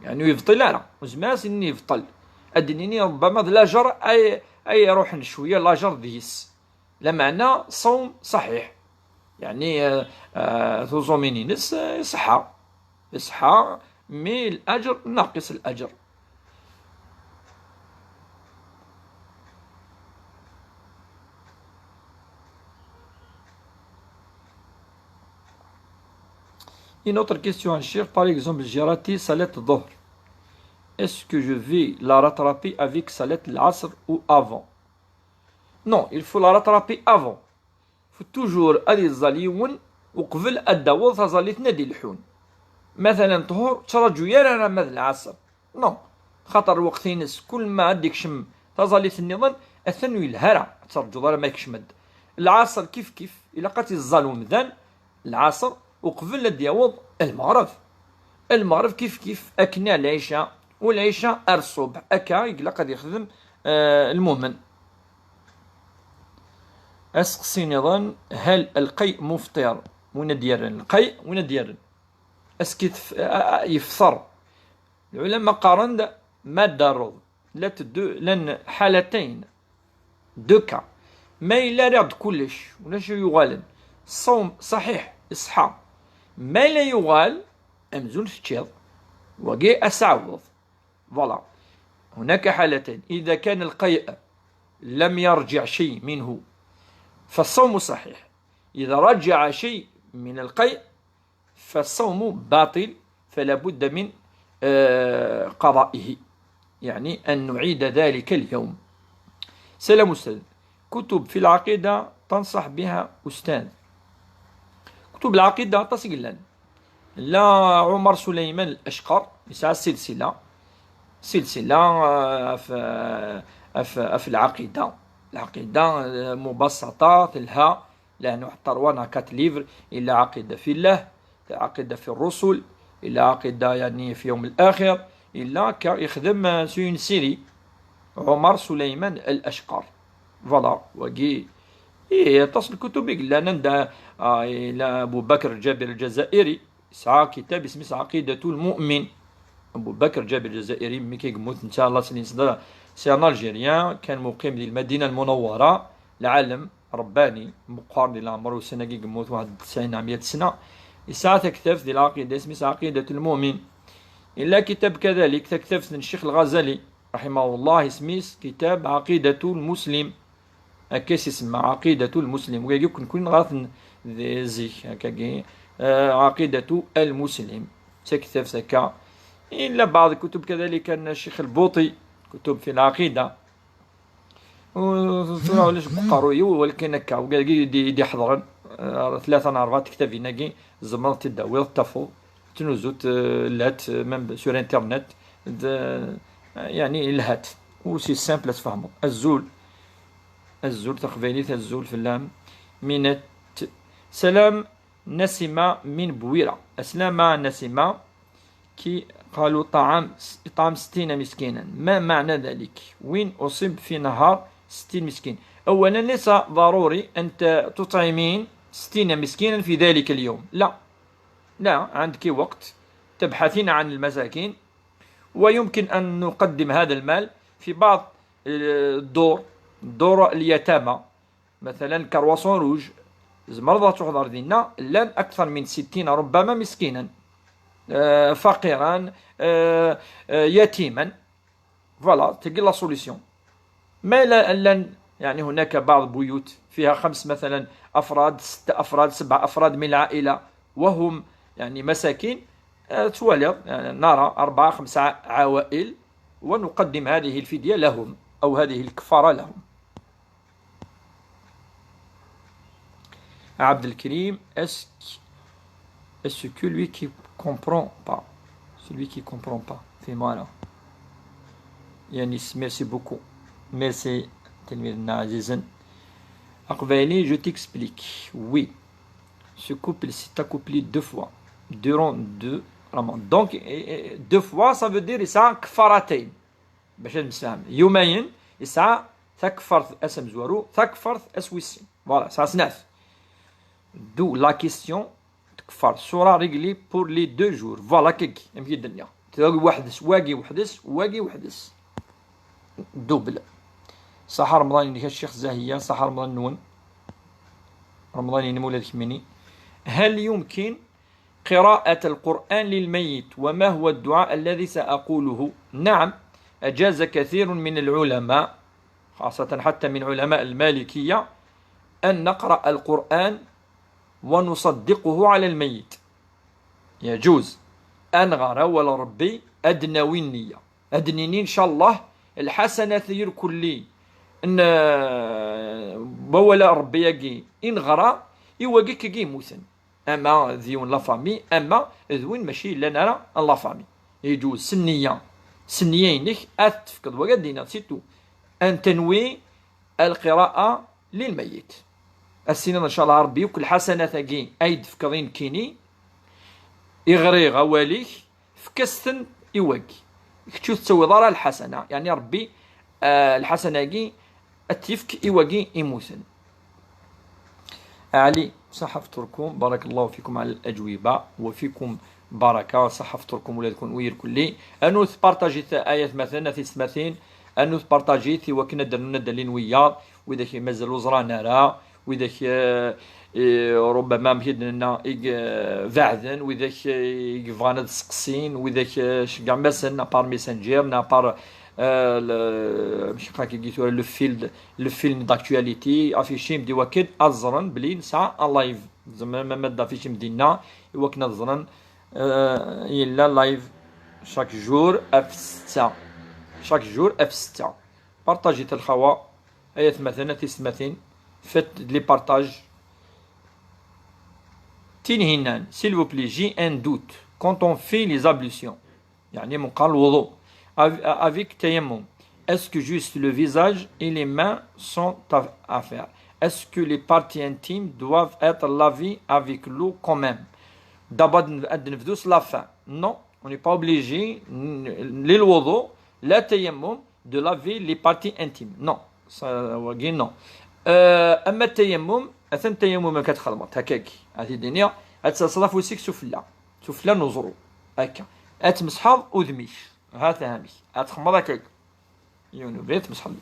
Yeɛni, ur yebṭil ara. Ur nezmir ara ad s-nini yebṭel. Ad d-nini, ṛebbama d lajer ay, ay iṛuḥen cwiya lajer deg-s. Lameɛna ṣṣawm ṣaḥiḥ. Yeɛni, eh, eh, tuẓumin-ines, eh, iṣeḥḥa. Iṣeḥḥa, mais l'aǧr naqis l'aǧr. Une autre question, Cheikh, par exemple, j'ai raté salat dhuhr. Est-ce que je vais la rattraper avec salat l'asr ou avant? Non, il faut la rattraper avant. Faut toujours ad iẓẓal yiwen uqbel ad d-taweḍ taẓallit-nni ad d-ilḥun. Matalan, ṭhur, ttraǧu yir alamma d lɛaṣer. Non. Xaṭer lweqt-ines, kul ma ad d-ikcem taẓallit nniḍen, atan ur yelha ara. Ad terǧuḍ alamma yekcem-d. Lɛaṣer kif kif, ilaq ad t-iẓẓal umdan, lɛaṣer, uqbel ad d-yaweḍ lmeɣreb. Lmeɣreb kif kif, akken ar lɛica, u lɛica ar ṣṣubḥ. Akka i ilaq ad yexdem, eh, lmumen. Aseqsi niḍen, hal lqay mufṭir? Win ad d-yerren lqay, win ad d-yerren. Est-ce que tef-, a, a, yefṭer? Lɛulama qqaren-d ma d-terreḍ, llant deux, llan ḥalatayn, deux cas. Ma yella rriɣ-d kullec, ulac i yuɣalen, ṣṣawm ṣaḥiḥ, iṣeḥḥa. Ma yella yuɣal, amzun teččiḍ, wagi ad s-ɛawdeḍ. Voilà. هناك حالتين. إذا كان القيء لم يرجع شيء منه فالصوم صحيح. إذا رجع شيء من القيء فالصوم باطل، فلا بد من، آه، قضائه، يعني أن نعيد ذلك اليوم. سلام أستاذ، كتب في العقيدة تنصح بها أستاذ؟ كتب العقيدة aṭas i yellan. La Umar Suleyman Al-Ashqar, yesɛa silsila, silsila, euh, ɣef, ɣef, ɣef lɛaqida. Lɛaqida, euh, mubassata, telha, لأنه حتى trois neɣ quatre livres, إلا عقيدة في الله، عقيدة في الرسل، Yella aqida, yeɛni, fi yawm al-axir, yella akka ixdem, euh, sur une série. Ɛumar Suleyman Al-Acqar. Voilà, wagi. Ih, aṭas n lkutub i yellan anda, ah, yella Abu Bakr Ǧabir Lǧazairi, yesɛa kitab isem-is Ɛaqidatul Mu'min. Abu Bakr Ǧabir Lǧazairi, mi k-yemmut netta, Allah s-, c'est un Algérien, kan muqim di Lmadina Lmunawwara, lɛalem Rabbani, meqqar di leɛmer, ussan-agi yemmut waḥed tesɛin ɛemya sna, yesɛa taktabt di lɛaqida, isem-is Ɛaqidatul Mu'min. Yella kitab kadalik, taktabt n Ccix Lɣazali, raḥimahullah, isem-is kitab Ɛaqidatul Muslim. Akka i s-isemma, Ɛaqidatul Muslim. Wigi akk nekkni neɣra-ten di zik, akkagi, eh, Ɛaqidatu al-Muslim. D taktabt akka. Yella baɛḍ kutub kadalik n Ccix Lbuṭi, kutub fi lɛaqida. U tura ulac deg uqerruy-iw, walakin akka, wigi i d-, i d-iḥeḍren, eh, tlata neɣ rebɛa tektabin-agi, tzemreḍ ad t-id-tawiḍ, tafeḍ, tnuzuḍ, eh, lhat, eh, même sur Internet, d, eh, yeɛni lhat. U c'est simple ad tfehmeḍ. Azul. Azul taqbaylit, azul fell-am. Minat. Salam Nasima min Bwira. Aslama Nasima, كي قالوا طعام، إطعام ستين مسكينا، ما معنى ذلك؟ وين أصيب في نهار ستين مسكين؟ أولا، ليس ضروري أن ت-، تطعمين ستين مسكينا في ذلك اليوم، لا، لا، عندك وقت تبحثين عن المساكين، ويمكن أن نقدم هذا المال في بعض الدور، دور اليتامى، مثلا كرواسون روج، زمرض تحضر دينا لان اكثر من ستين ربما مسكينا، آه، فقيرا، آه، آه، يتيما. Voilà، تلقى la solution. ما لا لان، يعني، هناك بعض بيوت فيها خمس مثلا افراد، ست افراد، سبع افراد من العائله، وهم يعني مساكين، آه، توالي، آه، نرى اربعه خمسه عوائل ونقدم هذه الفديه لهم او هذه الكفاره لهم. Abdelkrim, est-ce que, est-ce que lui qui comprend pas, celui qui comprend pas, في مالا. Yanis, merci beaucoup. Merci, تلميذنا عزيزا. Aqbayli, je t'explique. Oui. Ce couple s'est accoupé deux fois durant deux Ramadan. Donc, eh, eh, deux fois, ça veut dire يسعى كفارتين. باش نتفاهم. يومين يسعى تكفرت اسم زوارو، تكفرت اسويسي. Voilà, ça c'est neuf. D'où la question تكفر الصورة réglée pour les deux jours. Voilà كيك. يمكن الدنيا. تلاقي واحد س-، واقي وحدس، واقي وحدس. دوبل. صح رمضان ينك الشيخ زاهية، صح رمضان نون. رمضان ينمو لك مني. هل يمكن قراءة القرآن للميت، وما هو الدعاء الذي سأقوله؟ نعم، أجاز كثير من العلماء، خاصة حتى من علماء المالكية، أن نقرأ القرآن ونصدقه على الميت. يجوز أن نغرا ولا ربي أدنوي النية، أدنيني إن شاء الله الحسنات يركل لي أن بولا ربي يجي إن غرا يوجك يجي موسن. Ama d yiwen la famille, ama d win mačči yellan ara n la famille. Yeǧuz s nniya, s nniya-inek ad t-tefkeḍ. Wagi ad d-iniɣ, surtout, an tanwi alqira'a lilmeyyit. Ad s-tiniḍ, ncallah, Ṛebbi, yakk lḥasanat-agi ay d-tefkeḍ i nekkini, i ɣriɣ awal-ik, fk-as-ten i wagi. Kečč ur tettawiḍ ara lḥasana, yeɛni Ṛebbi, eh, lḥasana-agi ad t-yefk i wagi imuten. Ali, صح فطوركم، بارك الله فيكم على الأجوبة، وفيكم بركة، صح فطوركم ولادكم وير كلي. Anut partager-it ay atmaten, a tiyessetmatin, anut partager-it i wakken ad d-rnun ad d-alin wiyaḍ, widak i mazal ur ẓran ara, widak, eh, eh, ربما amek i d-nenna, i, eh, beɛden, widak, eh, i yebɣan ad seqsin, widak, eh, ceggɛem-asen, à part Messenger, à part, eh, le, amek i qqaren tura, le fil, le film d'actualité, afficim-d i wakken ad ẓren belli nesɛa un live. Zemren ma, ma d-afficim dinna, i wakken ad ẓren, eh, yella live chaque jour ɣef ssetta. Chaque jour ɣef ssetta. Partager-it a lxawa, ay atmaten, a tiyessetmatin. Faites les partages. Tinhinan, s'il vous plaît, j'ai un doute. Quand on fait les ablutions, يعني من قال الوضوء. Av-, avec tayammum, est-ce que juste le visage et les mains sont à, à faire? Est-ce que les parties intimes doivent être lavées avec l'eau quand même? D'abord, ad nebdu s la fin. Non, on n'est pas obligé, n-, للوضوء, la tayammum, de laver les parties intimes. Non, ça, wagi, non. Euh, أما التيمم, atan التيمم كتخدمت هكاك. هاتي الدنيا, هاد تصرف وسيك سفلى. سفلى نزرو. هكا. هتمسحض وذميك. هاتا هامي. هتخمر هكاك. يونو بيت مسحض.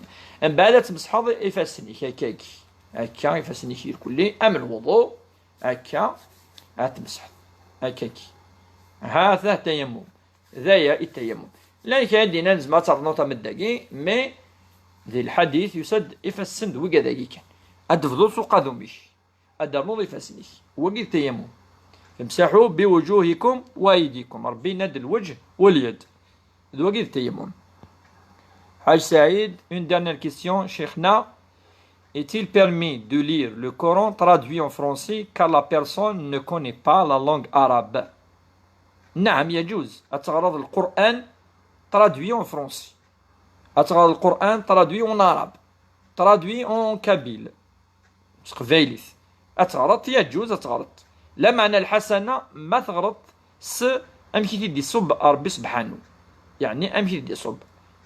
من بعد تمسحض يفاسنيك هكاك. هكا يفاسنيك الكل. أم الوضوء. هكا. هتمسحض. هكاك. هذا تيمم. ذايا التيمم. لأن كاين دينا نزمة ترنوطة من الدقي، mais ذي الحديث يسد إفسند وقا دقي كان. أدفضو سوق ذوميش. أدرنوض إفسنيك. وقي التيمم. امسحوا بوجوهكم وأيديكم. ربي ند الوجه واليد. ذوقي التيمم. حاج سعيد, une dernière question, شيخنا. Est-il permis de lire le Coran traduit en français car la personne ne connaît pas la langue arabe? نعم, يجوز. أتغرض القرآن traduit en français. أتغرض القرآن traduit en arabe. Traduit en kabyle. تقبايليت. أتغرض, يجوز أتغرض. لا معنى الحسنة ما تغرض س أمكي تدي صب ربي سبحانه. يعني أمكي تدي صب.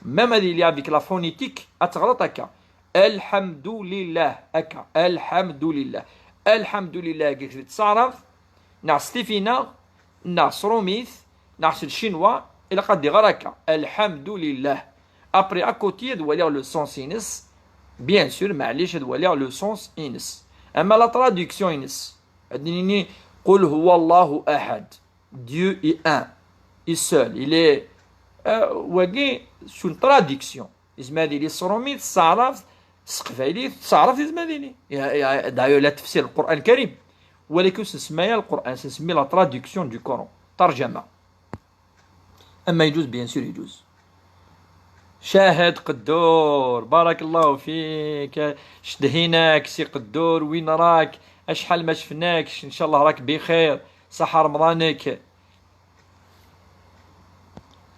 Même هذه اللي avec la phonétique أتغرض هكا. الحمد لله هكا. الحمد لله. الحمد لله قلت لي تصرف. ناع ستيفينا. ناع صروميث. ناع الشينوا. إلا قد غير هكا. الحمد لله. Après, à côté, de voir le sens إنس. Bien sûr, معليش, de voir le sens إنس. أما la traduction إنس. أدنيني, قل هو الله أحد. Dieu est un. Il est seul. Il est, euh, واقي, c'est une traduction. إزماديني صرومي تصرف, سقفايلي تصرف إزماديني. يا, يا, d'ailleurs, لا تفسير القرآن الكريم. ولكن سنسميها القرآن, سنسمي la traduction du Coran. ترجمة. أما يجوز, bien sûr يجوز. شاهد قدور, بارك الله فيك. شدهيناك سي قدور, وين راك؟ أشحال ما شفناكش, إن شاء الله راك بخير, صحة رمضانك.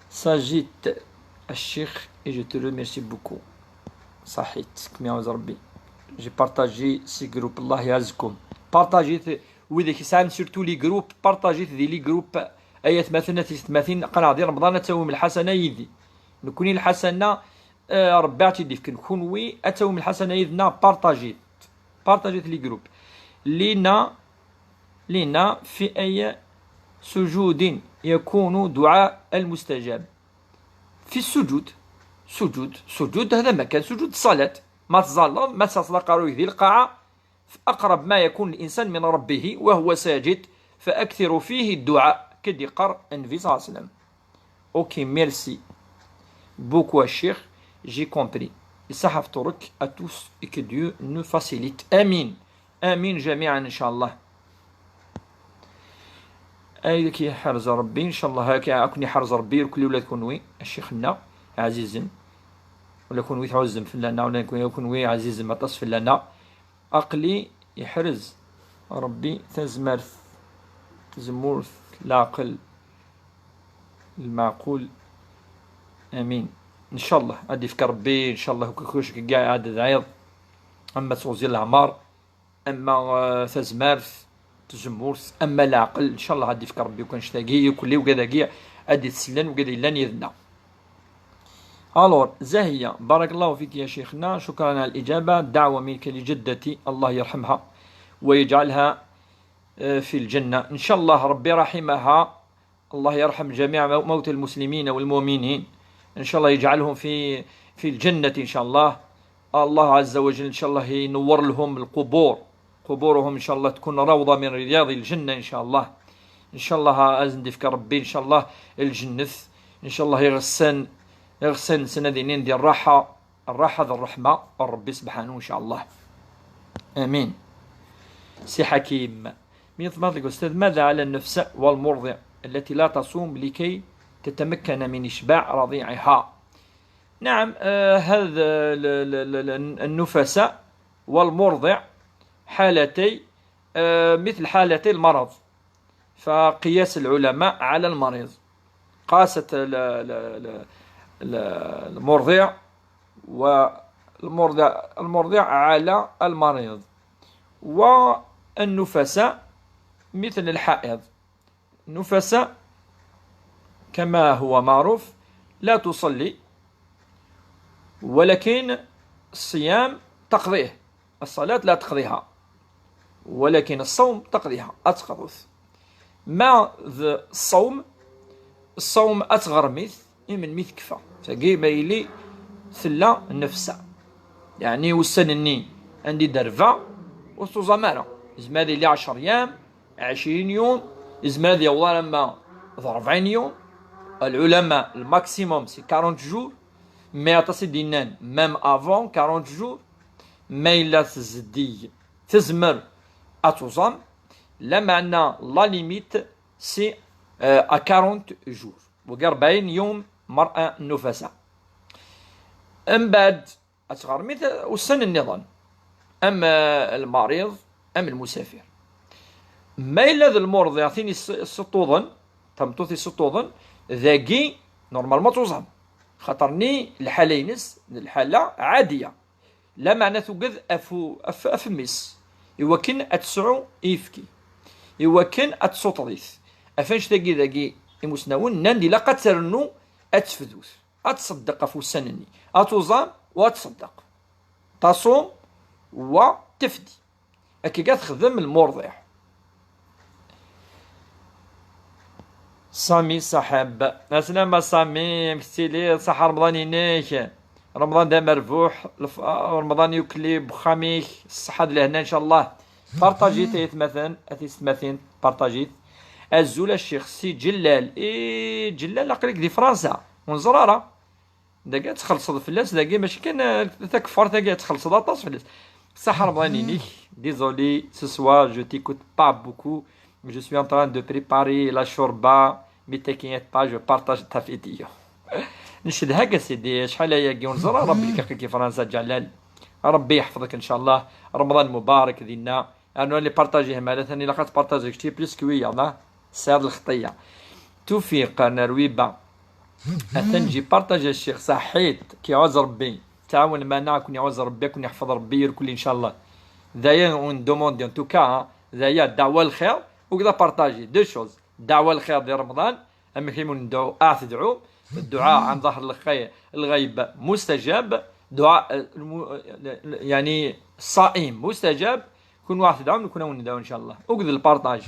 ساجيت الشيخ, et je te remercie beaucoup. صحيت, كم يعاود ربي. J'ai partagé ces groupes, الله يعزكم. Partagez وإذا كيسان surtout les groupes, partagez ذي les groupes. أيا ثماثنا تيس ثماثين قناع ديال رمضان أتاوم الحسنة يدي. نكوني الحسنة, آه, ربي عتي ديفكن كونوي أتاوم الحسنة يدنا, partagez. Partagez les groupes. لينا, لينا في أي سجود يكون دعاء المستجاب؟ في السجود. سجود, سجود هذا ما كان سجود الصلاة. ما تزال, ما تصل قاروي ذي القاعة. أقرب ما يكون الإنسان من ربه وهو ساجد، فأكثر فيه الدعاء, كدي قر النبي صلى الله عليه وسلم. Ok, merci beaucoup الشيخ, j'ai compris. يصحح فطورك à tous et que Dieu nous facilite. آمين. آمين جميعا إن شاء الله. أيدك يحرز ربي إن شاء الله, هاك أكون يحرز ربي لكل ولاد كونوي الشيخنا عزيزا, ولا كونوي تعزم في لنا, ولا كونوي عزيزا ما تصف لنا. أقلي يحرز ربي تزمرت, تزمورت, العقل, المعقول. آمين. إن شاء الله, أدي فكر ربي, إن شاء الله, كل شيء قاعد عاد عيض. أما توزي العمار, أما, آه, تزمارت, تزمورت, أما العقل, إن شاء الله, أدي فكر ربي, وكان شتاقي, وكل وقداقي, أدي تسلن, وقدي لن يذنا. Alors, زاهية, بارك الله فيك يا شيخنا, شكرا على الإجابة. دعوة منك لجدتي, الله يرحمها ويجعلها, آه, في الجنة إن شاء الله. ربي رحمها, الله يرحم جميع مو-, موتى المسلمين والمؤمنين. إن شاء الله يجعلهم في, في الجنة إن شاء الله. الله عز وجل إن شاء الله ينور لهم القبور. قبورهم إن شاء الله تكون روضة من رياض الجنة إن شاء الله. إن شاء الله أزن دفك ربي إن شاء الله الجنة. إن شاء الله يغسن, يغسن سنة دينين ديال الراحة, الراحة ذي الرحمة ربي سبحانه إن شاء الله. آمين. سي حكيم, من فضلك أستاذ, ماذا على النفساء والمرضع التي لا تصوم لكي تتمكن من إشباع رضيعها؟ نعم, آه, هذا ال-, ال-, ال-, ال-, النفساء والمرضع حالتي, آه, مثل حالتي المرض, فقياس العلماء على المريض, قاست ال-, ال-, ال-, ال-, المرضع والمرضع, المرضع على المريض, والنفساء مثل الحائض. النفساء كما هو معروف، لا تصلي، ولكن الصيام تقضيه، الصلاة لا تقضيها، ولكن الصوم تقضيها، أتقضوث. ما ذ-، الصوم، الصوم أتغرميث، إمن ميث كفا. تاقي ما يلي ثلا نفسا. يعني وسنني عندي درفا وسط زمارة. زمالي لي عشر أيام، عشرين يوم، يزمر هذا يوضع لما ضربعين يوم. العلماء الماكسيموم سي quarante jours، mais aṭas i d-yennan même avant quarante jours. Ma yella tezdi tezmer ad tuẓam, lameɛna la limite c'est, euh, à quarante jours. وقع أربعين يوم مرأة النفساء. أمبعد أتغرمي ث-، والسن النظام. أما المريض، أما المسافر. ما إلا ذا المرض يعطيني الس-، السطوضن، تمطوثي السطوضن، ذاقي نورمالمون توزن. خاطرني الحالة ينس، الحالة عادية. لا معنى توقذ أفو-، أف-، أفمس. إوا كن أتسعو إيفكي. إوا كن أتسوطريث. أفنش ذاقي ذاقي إموسناون، ناندي لا قد ترنو أتفدوث. أتصدق أفوسنني. أتوزن وأتصدق. تصوم وتفدي. أكي قاعد تخدم المرضع. سامي صاحب. السلام سامي، مكتيلي صحة رمضان ينيك. رمضان دا مربوح، الف-، رمضان يكلي بخاميك، الصحة د الهنا إن شاء الله. بارطاجيت يا تماثن، أتي ستماثين، بارطاجيت. أزول الشيخ سي جلال. إي جلال، أقريك دي فرنسا. ونزرارة. داكا تخلصد فلاس، داكا ماشي كان تكفر، داكا تخلصد اطاس فلاس. صح رمضان ينيك. Désolé, ce soir je t'écoute pas beaucoup. Je suis en train de préparer la shorba, mais t'inquiète pas, je partage ta vidéo. نشد هكا سيدي، شحال هي كي ونزرا، ربي يلقاك كي فرنسا جلال. ربي يحفظك إن شاء الله. رمضان مبارك دينا. أنا اللي بارطاجيه مالا ثاني، لا قد بارطاجي كشتي بليس كويا، لا سعر الخطية. توفيق نرويبة. أثنجي بارطاجي الشيخ صحيت، كي عوز ربي. تعاون معنا، كون يعوز ربي، كون يحفظ ربي، يركل إن شاء الله. ذايا اون دوموندي، ان توكا، ذايا دعوة الخير، وكذا بارطاجي. دو شوز. دعوة الخير ديال رمضان، أما كيما ندعو، آه تدعو. الدعاء عن ظهر الخير، الغيب مستجاب. دعاء، آه، الم-، آه، يعني الصائم مستجاب. كون واحد دعوة، نكون ندعو إن شاء الله. وكذا البارطاج.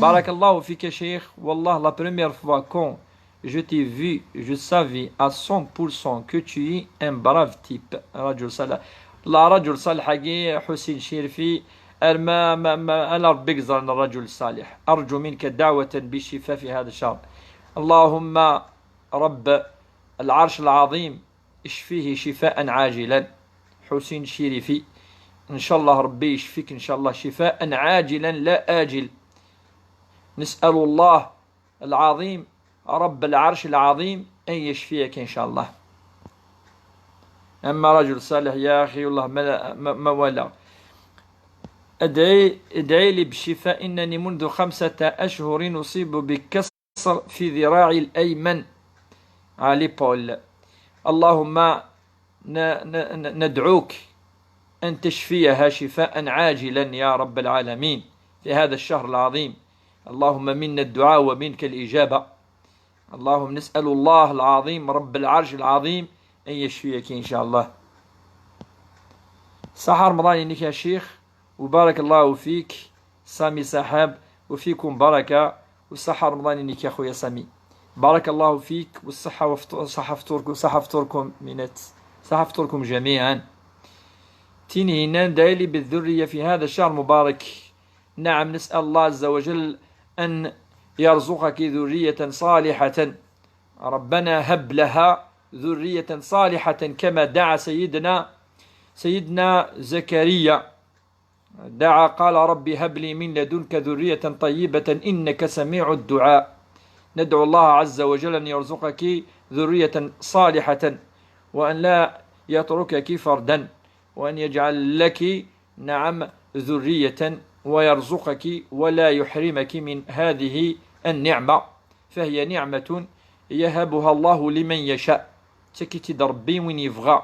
بارك الله فيك يا شيخ. والله la première fois quand je t'ai vu, je savais à cent pour cent que tu es un brave type. رجل صالح. لا، رجل صالح حقي حسين شيرفي. أنا ما، ما، ما، أنا ربي قزرنا الرجل الصالح. أرجو منك دعوة بالشفاء في هذا الشهر. اللهم رب العرش العظيم، اشفيه شفاء عاجلا. حسين شيرفي، إن شاء الله ربي يشفيك إن شاء الله شفاء عاجلا لا آجل. نسأل الله العظيم رب العرش العظيم أن يشفيك إن شاء الله. أما رجل صالح يا أخي والله ما، ما، ما ولا. ادعي، ادعي لي بالشفاء، إنني منذ خمسة أشهر أصيب بكسر في ذراعي الأيمن، على l'épaule. اللهم ن-، ن-، ن-، ندعوك أن تشفيها شفاء عاجلا يا رب العالمين في هذا الشهر العظيم. اللهم منا الدعاء ومنك الإجابة. اللهم نسأل الله العظيم رب العرش العظيم أن يشفيك إن شاء الله. صحة رمضان ينيك يا شيخ، وبارك الله فيك سامي سحاب، وفيكم بركة، وصحة رمضان ينيك يا خويا سامي. بارك الله فيك، والصحة وفط-، صحة فطوركم، صحة فطوركم مينات، صحة فطوركم جميعا. تيني هنان دايلي بالذرية في هذا الشهر المبارك. نعم، نسأل الله عز وجل أن يرزقك ذرية صالحة. ربنا هب لها ذرية صالحة كما دعا سيدنا، سيدنا زكريا. دعا قال: "رب هب لي من لدنك ذرية طيبة إنك سميع الدعاء". ندعو الله عز وجل أن يرزقك ذرية صالحة، وأن لا يتركك فردا، وأن يجعل لك، نعم، ذرية، ويرزقك ولا يحرمك من هذه النعمة، فهي نعمة يهبها الله لمن يشاء. تكيتي ربي وين يبغى.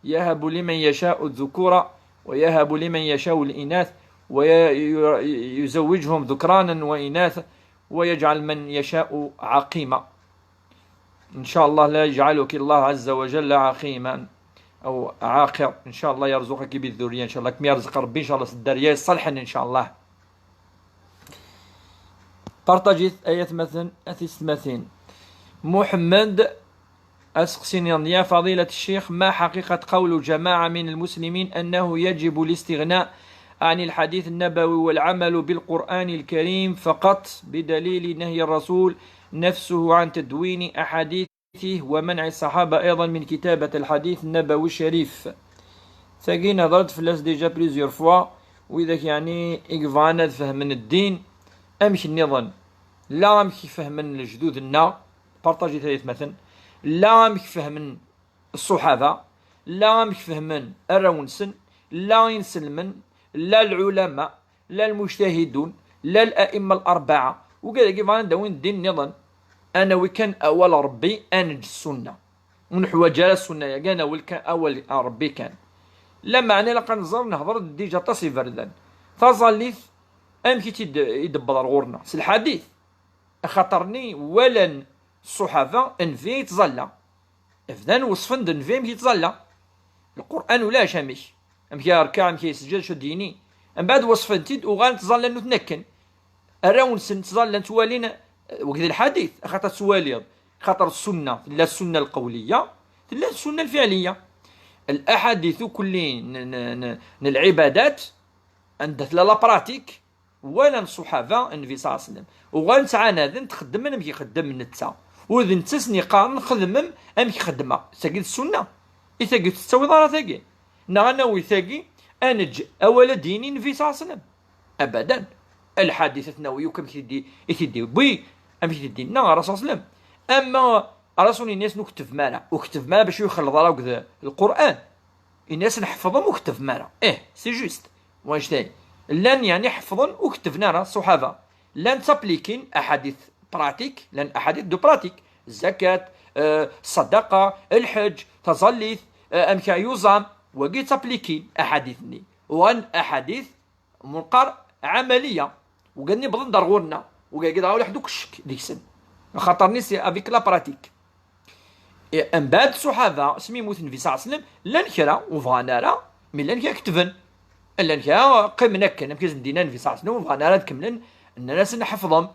يهب لمن يشاء الذكور ويهب لمن يشاء الإناث ويزوجهم ذكرانا وإناثا ويجعل من يشاء عقيما. إن شاء الله لا يجعلك الله عز وجل عقيما أو عاقر. إن شاء الله يرزقك بالذرية، إن شاء الله كم يرزق ربي إن شاء الله سداريا الصالحين إن شاء الله. Partager آيات مثلا أثيستماثين. محمد أسقسيني: يا فضيلة الشيخ، ما حقيقة قول جماعة من المسلمين أنه يجب الاستغناء عن الحديث النبوي والعمل بالقرآن الكريم فقط بدليل نهي الرسول نفسه عن تدوين أحاديثه ومنع الصحابة أيضا من كتابة الحديث النبوي الشريف؟ Tagi nehḍer-d fell-as déjà plusieurs fois. Widak yeɛni i yebɣan ad fehmen ddin amek nniḍen, la amek i fehmen lejdud-nneɣ, partager-it ay atmaten, la amek fehmen ṣṣuḥaba, la amek fehmen arraw-nsen, la inselmen, la lɛulama, la lmujtahidun, la la'imma l-arbaɛa. Wigad-agi bɣan ad d-awin ddin nniḍen. Ad nawi kan awal Ṛebbi, ad neǧǧ ssunna. Ur neḥwaǧ ara ssunna-agi, ad nawi kan awal Ṛebbi kan. Lameɛna ilaq ad nẓer, nehḍer-d déjà aṭas iberdan. Taẓallit, amek i tt-id-, i d-tewweḍ ar ɣur-neɣ? S lḥadit. Axaṭer-nni walan ṣṣuḥaba nnbi yettẓalla. Bdan weṣṣfen-d nnbi amek yettẓalla. Lqur'an ulac amek. Amek ara yerkeɛ, amek ara yesǧed, acu ad d-yini. Mbeɛd weṣṣfen-t-id, uɣalen ttẓallan nutni akken. Arraw-nsen ttẓallan, ttwalin, eh, wegd lḥadit, axaṭer tettwaliḍ. Xaṭer ssunna, tella ssunna lqawliya, tella ssunna lfiɛliya. Laḥadit ukelli n, n, n, n lɛibadat, anda tella la pratique, walan ṣṣuḥaba nnbi ṣalla Llahu ɛalayhi wa sallam, uɣalen ttɛanaden, xeddmen amek ixeddem netta. Ur d netta sen-yeqqaren xedmem amek xeddmeɣ. Tagi d ssunna. I tagi ur tettawiḍ ara tagi? Neɣ ad nawi tagi, ad neǧǧ awal ad d-yini nnbi ṣalla Llahu ɛalayhi wa sallam? Abadan. Lḥadit ad t-nawi akk amek i t-id-, i t-id-iwwi, amek i t-id-yenna Ṛṛasul ṣalla Llahu ɛalayhi wa sallam. Ama Ṛṛasul yenna-yasen ur ketbem ara, ur ketbem ara bac ur ixelleḍ ara akked Lqur'an. Yenna-yasen ḥefḍem ur ketbem ara. Ih, c'est juste. Wanect-a. Llan yeɛni ḥefḍen ur ketben ara ṣṣuḥaba. Llan ttaplikin aḥadit pratique, llan aḥadit de pratique. Zzakat, eh, ṣṣadaqa, lḥeǧ, taẓallit, eh, amek ara yuẓam, wagi ttaplikin aḥadit-nni. Uɣalen aḥadit, ma neqqar ɛamaliya. Wigad-nni wwḍen-d ar ɣur-neɣ. Wigad-agi dɣa ulaḥedd akk ccek deg-sen. Axaṭer-nni c'est avec la pratique. I, mbeɛd ṣṣuḥaba, asmi yemmut nnbi ṣalla Llahu ɛalayhi wa sallam, llan kra ur bɣan ara, mi llan kra ketben. Llan kra qqimen akken, amek i sen-d-yenna nnbi ṣalla Llahu ɛalayhi wa sallam, ur bɣan ara ad kemmlen, nnan-asen ḥefḍem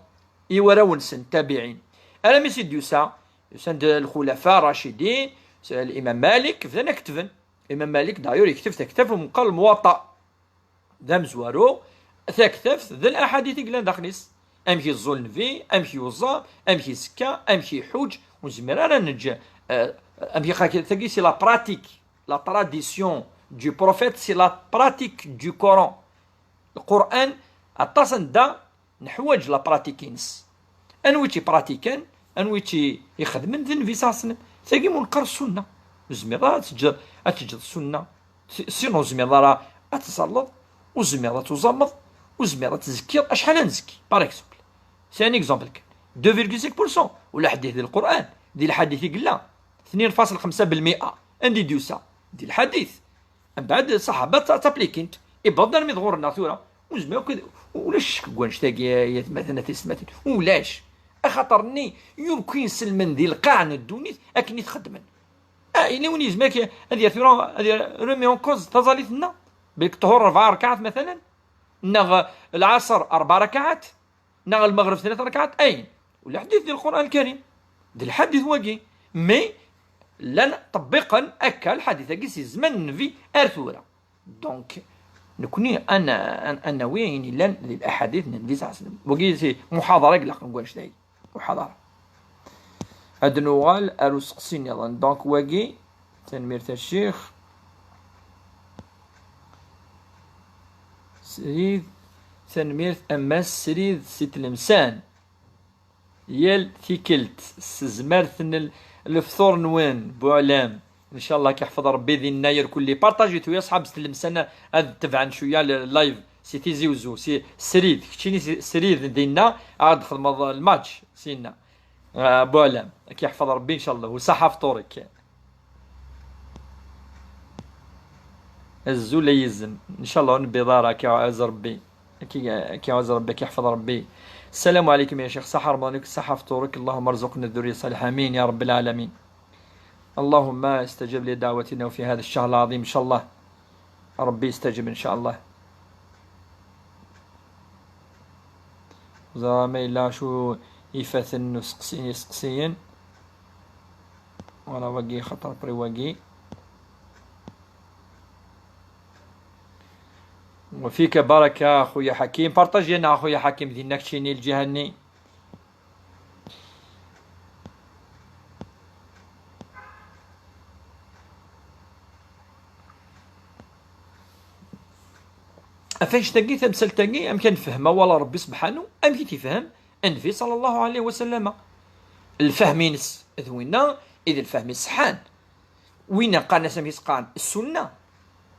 i warraw-nsen, ttabiɛin. Armi s i d-yusa, usan-d lxulafa rracidin, s-, l'imam Malik, bdan ad ketben. Imam Malik, d'ailleurs, yekteb taktabt meqqar Lmuwaṭṭa. D amezwaru, taktabt d laḥadit i yellan daxel-is. Amek yeẓẓul nnbi, amek yuẓam, amek izekka, amek iḥuǧ, ur nezmir ara ad neǧǧ, eh, amek iqqar, tagi c'est la pratique, la tradition du prophète, c'est la pratique du Coran. Lqur'an, aṭas anda neḥwaǧ la pratique-ines. Anwi i tt-ipratikan, anwi i tt-ixedmen, d nnbi ṣalla Llahu ɛalayhi wa sallam. Tagi ma neqqar ssunna. Ur tezmireḍ ara ad teǧǧeḍ, ad teǧǧeḍ ssunna. Si-, sinon ur tezmireḍ ara ad tẓalleḍ, ur tezmireḍ ad tuẓameḍ, ur tezmireḍ ad tzekkiḍ. Acḥal ad nezki, par exemple? C'est un exemple kan. Deux virgule cinq pour cent. Ulaḥedd di Lqur'an, di lḥadit i yella, tnin faṣel xemsa belmi'a. Anda i d-yusa? Di lḥadit. Mbeɛd ṣṣaḥaba tta-, ttaplikin-t, iwweḍ-d armi d ɣur-neɣ tura. Ur nezmir akk ad, ulac ccek deg wannect-agi, ay atmaten, a tiyessetmatin. Ulac. Axaṭer-nni, yurku inselmen di lqaɛ n ddunit akken i t-xeddmen. Ah, yella win yezmer ad k-, ad yerr tura, ad yerr remet en cause taẓallit-nneɣ? Belk ṭṭhur rebɛa rakaɛat, matalan? Neɣ lɛaṣer rebɛa rakaɛat? Neɣ lmeɣreb tlata rakaɛat, ayen. Ulaḥedd di Lqur'an Lkarim. D lḥadit wagi. Mais llan ṭebbiqen akka lḥadit-agi si zzman n Nnbi ar tura. Donc, nekni ad n-, ad n-, ad nawi ayen yellan di laḥadit n Nnbi ṣalla Llahu ɛalayhi wa sallam. Wagi si muḥaḍara i ilaqen deg wannect-agi. Muḥaḍara. Ad nuɣal ar useqsi nniḍen. Donc, wagi, tanemmirt a ccix. Srid, tanemmirt a Mass Srid si Tlemsan. Yal tikkelt, s tezmert n l-, lefṭur-nwen, Buɛlam. Ncallah, ad k-iḥfeḍ Rebbi dinna irkelli. Partajit-t i waṣḥab s Tlemsan ad tebɛen cwiya le-, live si Tizi Uzzu, si Srid, keččini si Srid dinna, ad d-txedmeḍ lmatch sinna. Ah, Buɛlam, ad k-iḥfeḍ Rebbi, ncallah, u ṣaḥa fṭur-ik. Azul ay izem. Ncallah ur newwiḍ ara, ad k-iɛuzz Rebbi. Ad k-, ad k-iɛuzz Rebbi, ad k-iḥfeḍ Rebbi. السلام عليكم يا شيخ، صحة رمضانك، صحة فطورك، اللهم ارزقنا الذرية الصالحة، آمين يا رب العالمين. اللهم استجب لدعوتنا في هذا الشهر العظيم إن شاء الله. ربي يستجب إن شاء الله. زعما إلا شو يفاتن نسقسي-، يسقسيين. ولا واقي خطر بري واقي. وفيك بركة خويا حكيم، بارطاجينا خويا حكيم، دينا كشيني الجهني. Afenct-agi, tamsalt-agi, amek ad nefhem awal n Ṛebbi subḥanu, amek i t-ifhem Nnbi ṣalla Llahu ɛalayhi wa sallam. Lfahm-ines d winna i d lfahm iṣeḥḥan. Winna qqaren-as, amek i s-qqaren, ssunna.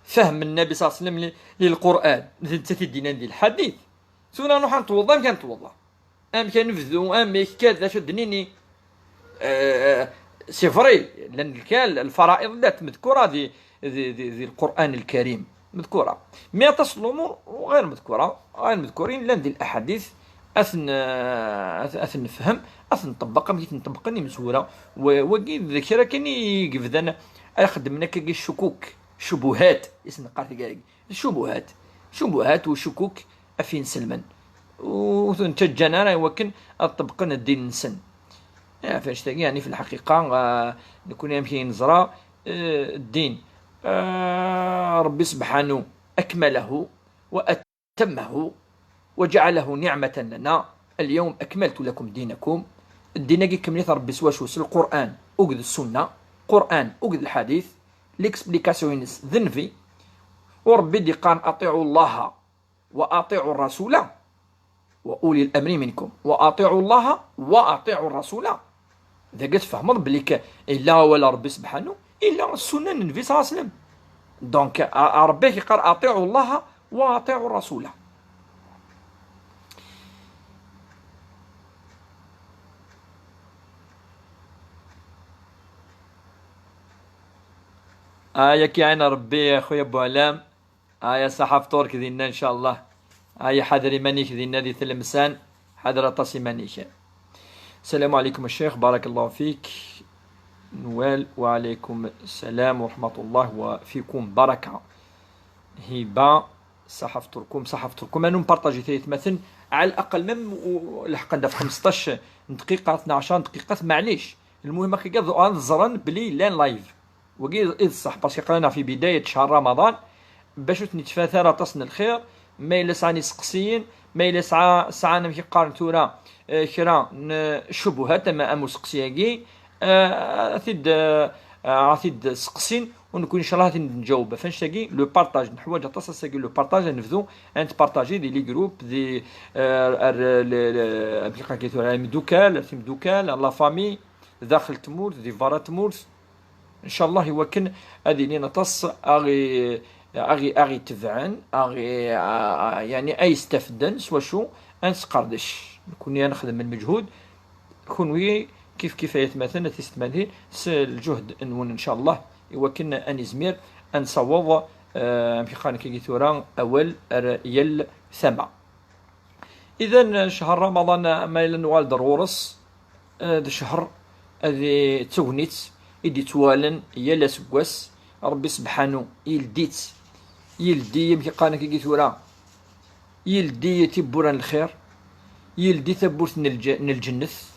Fahm Nnabi ṣalla Llahu ɛalayhi wa sallam li, li Lqur'an, d nettat i d-yennan di lḥadit. Tura nruḥ ad netweḍḍa, amek ad netweḍḍa? Amek ad nebdu? Amek, kada, acu ad d-nini? Euh, c'est vrai, llan lkal, lfara'iḍ llat medkura di, di, di, di Lqur'an Lkarim, medkura. Mais aṭas n lumuṛ ɣir medkura, ɣir medkurin, llan di laḥadit, ad ten-, ad, ad ten-nefhem, ad ten-nṭebbeq, amek i ten-ṭebbqen imezwura. Wa-, wagi d kra kan i yebdan, ara xeddmen akkagi ccukuk, shubuhat, i sen-neqqar tigara-agi. Shubuhat. Shubuhat u ccukuk af inselmen. Ur ten-ttaǧǧan ara i wakken ad ṭebbqen ddin-nsen. Af anect-agi, yeɛni, fi lḥaqiqa, ah, nekni amek i neẓra, eh, ddin. Ah, Ṛebbi subḥanu akmalahu wa atammahu wa ǧaɛalahu niɛmatan lana. Al-yawma akmaltu lakum dinakum. Ddin-agi kemmel-it Ṛebbi s wacu? S Lqur'an, uged ssunna, Qur'an, uged lḥadit, l'explication-ines d Nnbi, u Ṛebbi d-iqqaren: "Aṭiɛu Llaha wa aṭiɛu Ṛasula wa uli l-amri minkum." Wa aṭiɛu Llaha wa aṭiɛu Ṛasula. Dagi tfehmeḍ belli k-, illa awal Ṛebbi subḥanu, illa ssunna n Nnbi ṣalla Llahu ɛalayhi wa sallam. Donc, a, a Ṛebbi ak-iqqar: "Aṭiɛu Llaha wa aṭiɛu Ṛasula." Aya k-iɛin Ṛebbi, a xuya Buɛlam. Aya ṣaḥa fṭur-k dinna, ncallah. Aya ḥader iman-ik dinna di Tlemsan. Ḥader aṭas iman-ik. السلام عليكم الشيخ، بارك الله فيك. نوال، وعليكم السلام ورحمة الله وفيكم بركة. هبة، صحة فطوركم، صحة فطوركم. أنا نبارطاجي ثلاث مثلا على الأقل، même و-، لحقا في خمسطاش دقيقة، اثناش دقيقة، معليش. المهم هكا غنزرن بلي لان لايف. وقيل إذ صح، parce que قرانا في بداية شهر رمضان، باش نتفاثر تصن الخير، ما إلا سعاني سقسيين، ما إلا سعى، سعانا مشي قارن ثورة، آه، كرا ن-، شبهات، أما أمو سقسياكي، آه، أثيد، آه، أثيد سقسين، ونكون إن شاء الله أثيد نجاوب. فانشتاكي لو بارطاج، نحواج أتصل ساكي لو بارطاج، نفذو أن تبارطاجي دي لي جروب، دي، آه، ال-، ال-، ال-، أمشي قاكي ثورة، مدوكال، أرثي مدوكال، لا فامي، داخل تمورت، دي فارا تمورت. إن شاء الله يوكن هذه لين تص أغي، أغي، أغي تبعن، أغي، آه، يعني أي استفدن سوا شو، أنسقردش. نكون أنا نخدم المجهود، كونوي كيف كيف يتمثلنا تستمالين س الجهد نون إن شاء الله يوكن أن يزمير أن صوض، آه، مشي قال كي ثورة أول ر-، يل ثما. إذن شهر رمضان ما إلا نوال ضرورس، آه، د شهر هذه تغنيت إدي توالن يلا سقواس. ربي سبحانه يلديت، يلدي يمكن قانا كي ثورة، يلدي تبورا الخير، يلدي ثبورت نلج-، نلجنث.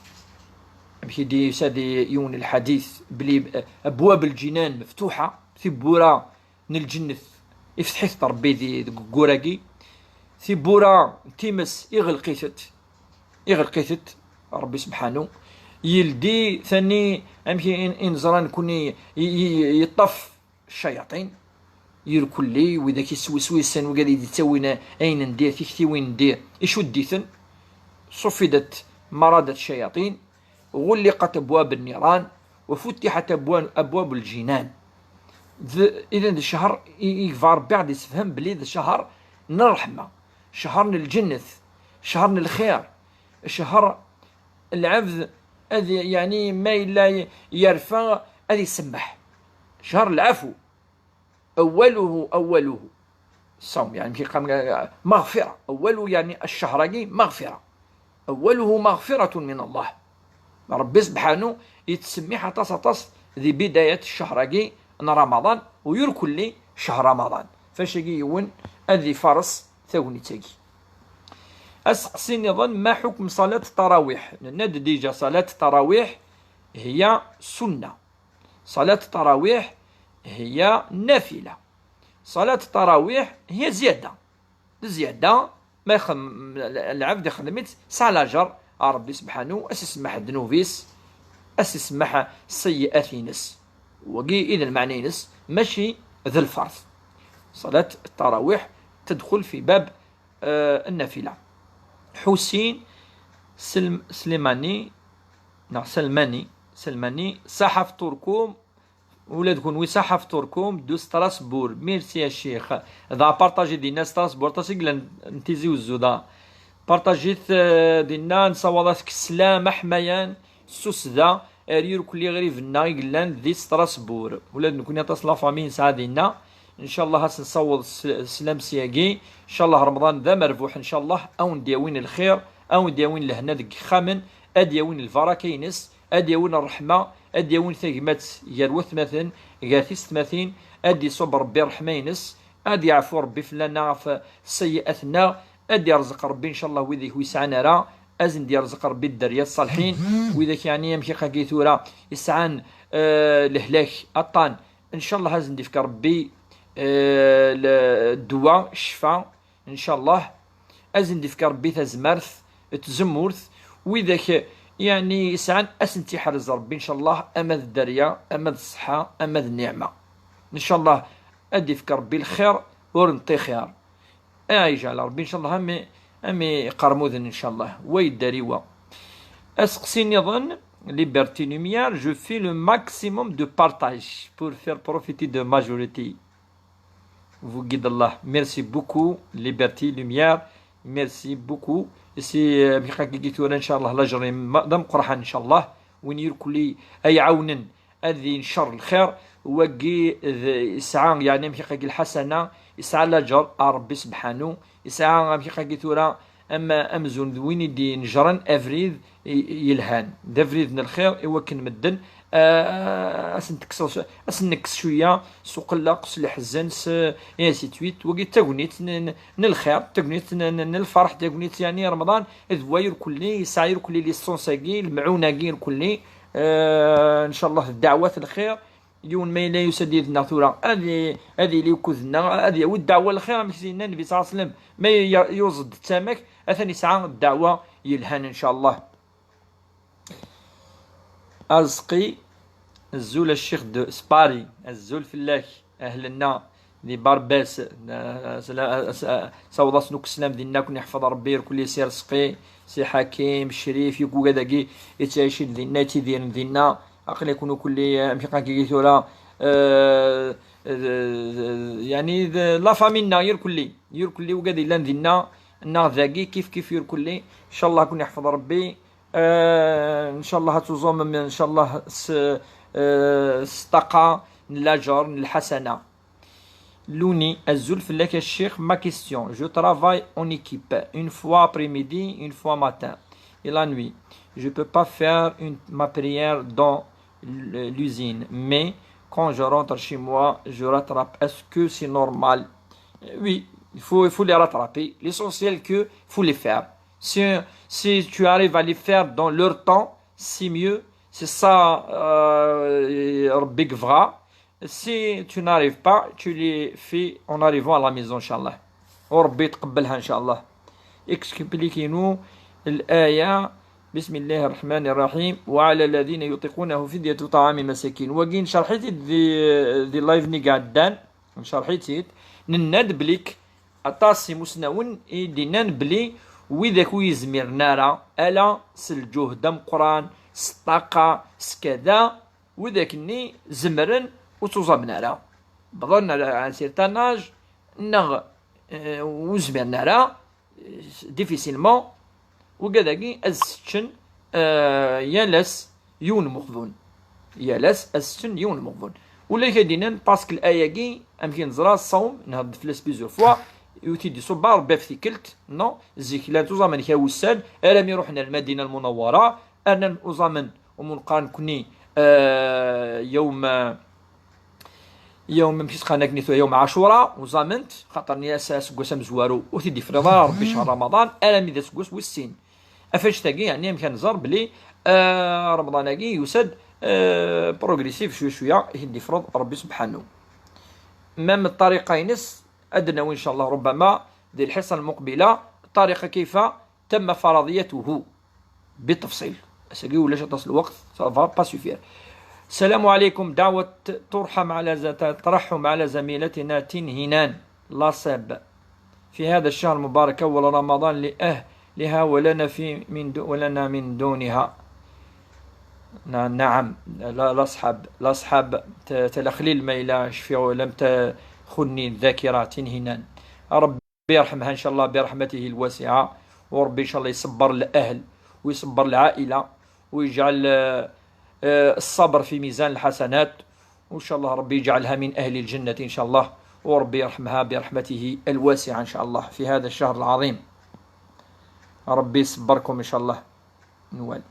يمكن دي سادي يون الحديث بلي أبواب الجنان مفتوحة، ثبورا نلجنث يفتحيث ربي ذي ذي قوراكي. ثبورا تيمس يغلقيثت، يغلقيثت ربي سبحانه. يلدي ثاني أمشي إن، إن زران كوني ي-، ي-، يطف الشياطين. يركلي وإذا كي سوي سوي السن وقال يدي تسوينا أين ندير، في كتي وين ندير، يشديثن. صفدت مرادة الشياطين، غلقت أبواب النيران، وفتحت أبواب، أبواب الجنان. ذ-، إذن ذا الشهر ي-، يكفى ربي غادي يسفهم بلي ذا شهر نرحمة، شهر نلجنث، شهر نلخير، شهر العبد أذ-، يعني ما إلا ي-، يرفع أذ يسمح، شهر العفو. أوله، أوله الصوم، يعني كي قام مغفرة، أوله يعني الشهر كي مغفرة. أوله مغفرة من الله. Ṛebbi subḥanu yettsemmiḥ aṭas aṭas di bidayat ccehr-agi n Ramaḍan, u yurkelli ccehr Ramaḍan. Fac-agi yiwen ad ifares tagnit-agi. Aseqsi nniḍen, ma ḥukm ṣalat ṭarawiḥ? Nenna-d dija ṣalat ṭarawiḥ hiya sunna. Ṣalat ṭarawiḥ hiya nafila. Ṣalat ṭarawiḥ hiya ziyada. D ziyada, ma ixem-, lɛebd ixdem-itt, sɛa laǧer ar Ṛebbi subḥanu, as isemmeḥ ddnub-is, as isemmeḥ seyyi'at-ines. Wagi i d lmeɛna-ines, mačči d lferḍ. Ṣalat ṭarawiḥ tedxel fi bab, eh, nnafila. Ḥusin Sel-, Slimani, neɣ Selmani, Selmani, saḥa fṭurkum, ula d kunwi saḥa fṭurkum du Strasbourg. Merci a ccix. Da partager dinna Strasbourg, aṭas i yellan n Tizi Uzzu da. Partager-t, eh, dinna, nessawaḍ-at-k sslam aḥmayan, s tussda, ar yirkelli iɣriben-nneɣ i yellan di Strasbourg. Ula d nekni aṭas la famille nesɛa dinna. Ncallah ad s-nessaweḍ s-, sslam syagi. Ncallah Remḍan d amerbuḥ, ncallah a wen-d-yawin lxir, a wen-d-yawin lehna deg yexxamen, ad d-yawin lbaraka-ines, ad d-yawin ṛṛeḥma, ad d-yawin tagmat gar watmaten, gar tisetmatin, ad d-iṣubb Ṛebbi ṛṛeḥma-ines, ad yeɛfu Ṛebbi fell-aneɣ ɣef seyyi'at-nneɣ, ad d-irẓeq Ṛebbi ncallah wid ur yesɛan ara, ad sen-d-irẓeq Ṛebbi dderya ṣṣalḥin, widak yeɛni amek agi tura yesɛan, eh, lehlak aṭṭan, ncallah ad sen-d-ifk Ṛebbi, eh, le-, ddwa, ccfa, ncallah, ad sen-d-ifk Ṛebbi tazmert, tzemmurt, widak yeɛni yesɛan ad sen-tt-iḥrez Ṛebbi ncallah, ama d dderya, ama d ṣṣeḥḥa, ama d nniɛma. Ncallah ad d-ifk Ṛebbi lxir ur neṭṭixir. Ay yeǧɛel Ṛebbi ncallah am, am iqermuden ncallah, wa yedder i wa. Aseqsi nniḍen, Liberté Lumière, je fais le maximum de partage pour faire profiter de majorité. Vous guide Allah. Merci beaucoup, Liberty Lumière. Merci beaucoup. Si, eh, amek agi tura, ncallah, lajer-im d ameqqran, ncallah. Win yirkelli ay ɛawnen ad incer lxir, wagi d, yesɛa, yeɛni, amek agi lḥasana, yesɛa lajer ar Rebbi subḥanu, yesɛa, amek agi tura, am, amzun d win i d-inejren abrid i-, yelhan. D abrid n lxir i wakken medden, ah, ad sen-tekkseḍ, ad sen-nekkes cwiya s uqelleq, s leḥzen, s, et ainsi de suite. Wagi d tagnit n, n, n lxir, tagnit n, n, n lferḥ, tagnit, yeɛni, Remḍan, d wa irkelli, yesɛa irkelli l'essence-agi, lemɛun-agi irkelli. Ah, ncallah d ddeɛwat n lxir. Yiwen ma yella yusa-d yid-neɣ tura, ad i-, ad yili ukud-nneɣ, ad yawi ddeɛwa n lxir, amek i s-yenna Nnbi ṣalla Llahu ɛalayhi wa sallam, ma ya-, yuẓ-d d tama-k, atan yesɛa ddeɛwa yelhan, ncallah. Arezqi, azul a ccix de Spari, azul fell-ak, ahlenna di Barbès, na-, sla-, s-, saweḍ-asen akk sslam dinna, ad ken-iḥfeḍ Rebbi, irkelli si Rezqi, si Ḥakim, Crif, yakk ugad-agi yettɛicin dinna, yettidiren dinna, aql-aken ukelli, eh, amek aql-aken tura, eh, eh, yeɛni d la famille-nneɣ irkelli, irkelli ugad yellan dinna, neɣ dagi kif kif irkelli, ncallah ad ken-iḥfeḍ Rebbi, eh, ncallah ad tuẓumem, ncallah s, eh, s ṭṭaqa n lajer, n lḥasana. Luni, azul fell-ak a ccix, ma question. Je travaille en équipe, une fois après-midi, une fois matin et la nuit. Je peux pas faire une, ma prière dans l-, l'usine, mais quand je rentre chez moi, je rattrape. Est-ce que c'est normal? Euh, oui, il faut, il faut les rattraper. L'essentiel que faut les faire. Si, si tu arrives à les faire dans leur temps, c'est mieux. C'est ça, euh, Rebbi yebɣa. Si tu n'arrives pas, tu les fais en arrivant à la maison, ncallah. U Rebbi yetqebbelha, ncallah. Expliquez-nous l'aya. بسم الله الرحمن الرحيم. وعلى الذين يطيقونه فدية طعام مساكين. Wagi ncerḥ-it-id di, di live-nni iɛeddan. Ncerḥ-it-id. Nenna-d blik aṭas imusnawen i d-innan bli widak ur yezmiren ara, ala s lǧuhd ameqqran, s ṭṭaqa, s kada, widak-nni zemren ur ttuẓamen ara. Bḍan à un certain âge, neɣ, eh, ur zmiren ara, eh, difficilement, wigad-agi ad seččen, eh, yal ass yiwen n umeɣbun. Yal ass ad seččen yiwen n umeɣbun. Ula d ayen i d-yennan, parce que l'aya-agi, amek i neẓra, ṣṣawm, nhedder fell-as plusieurs fois, ur t-id-iṣubba Rebbi ɣef tikkelt, non, zik llan uẓamen kra wussan, armi ruḥen ar Lmadina Lmunawwara, rnan uẓamen, umunqar nekni, euh, yawm, yawm, amek i s-qqaren akken i tura, yawm Ɛacura, uẓament, xaṭer nni-as aseggas amezwaru, ur t-id-ifriḍ ara Rebbi ccher Ramaḍan, armi d aseggas wis sin. Ɣef annect-agi, yeɛni, amek ad nẓer belli, euh, Ramaḍan-agi yusa-d, euh, progressif, cwiya cwiya, i t-id-ifreḍ Rebbi subḥanu. Même ṭṭariqa-ines, ad d-nawi, inchallah, ربما, di lḥiṣa lmuqbila, ṭṭariqa kayfa tamma faradiyatuhu, bitafṣil. Ass-agi ulac aṭas n lweqt, ça va pas suffire. السلام عليكم، دعوة ترحم على ز-، ترحم على زميلتنا تين هنان لاصاب في هذا الشهر المبارك أول رمضان لأهلها ولنا في من دو-، ولنا من دونها. نا-، نعم، لا، لاصحاب، لاصحاب ت-، تلخليل ما إلا شفيغ لم تخني الذاكرة تين هنان. ربي يرحمها إن شاء الله برحمته الواسعة، وربي إن شاء الله يصبر الأهل ويصبر العائلة، ويجعل، آه، آه، الصبر في ميزان الحسنات، وإن شاء الله ربي يجعلها من أهل الجنة إن شاء الله، وربي يرحمها برحمته الواسعة إن شاء الله في هذا الشهر العظيم. ربي يصبركم إن شاء الله. Noël.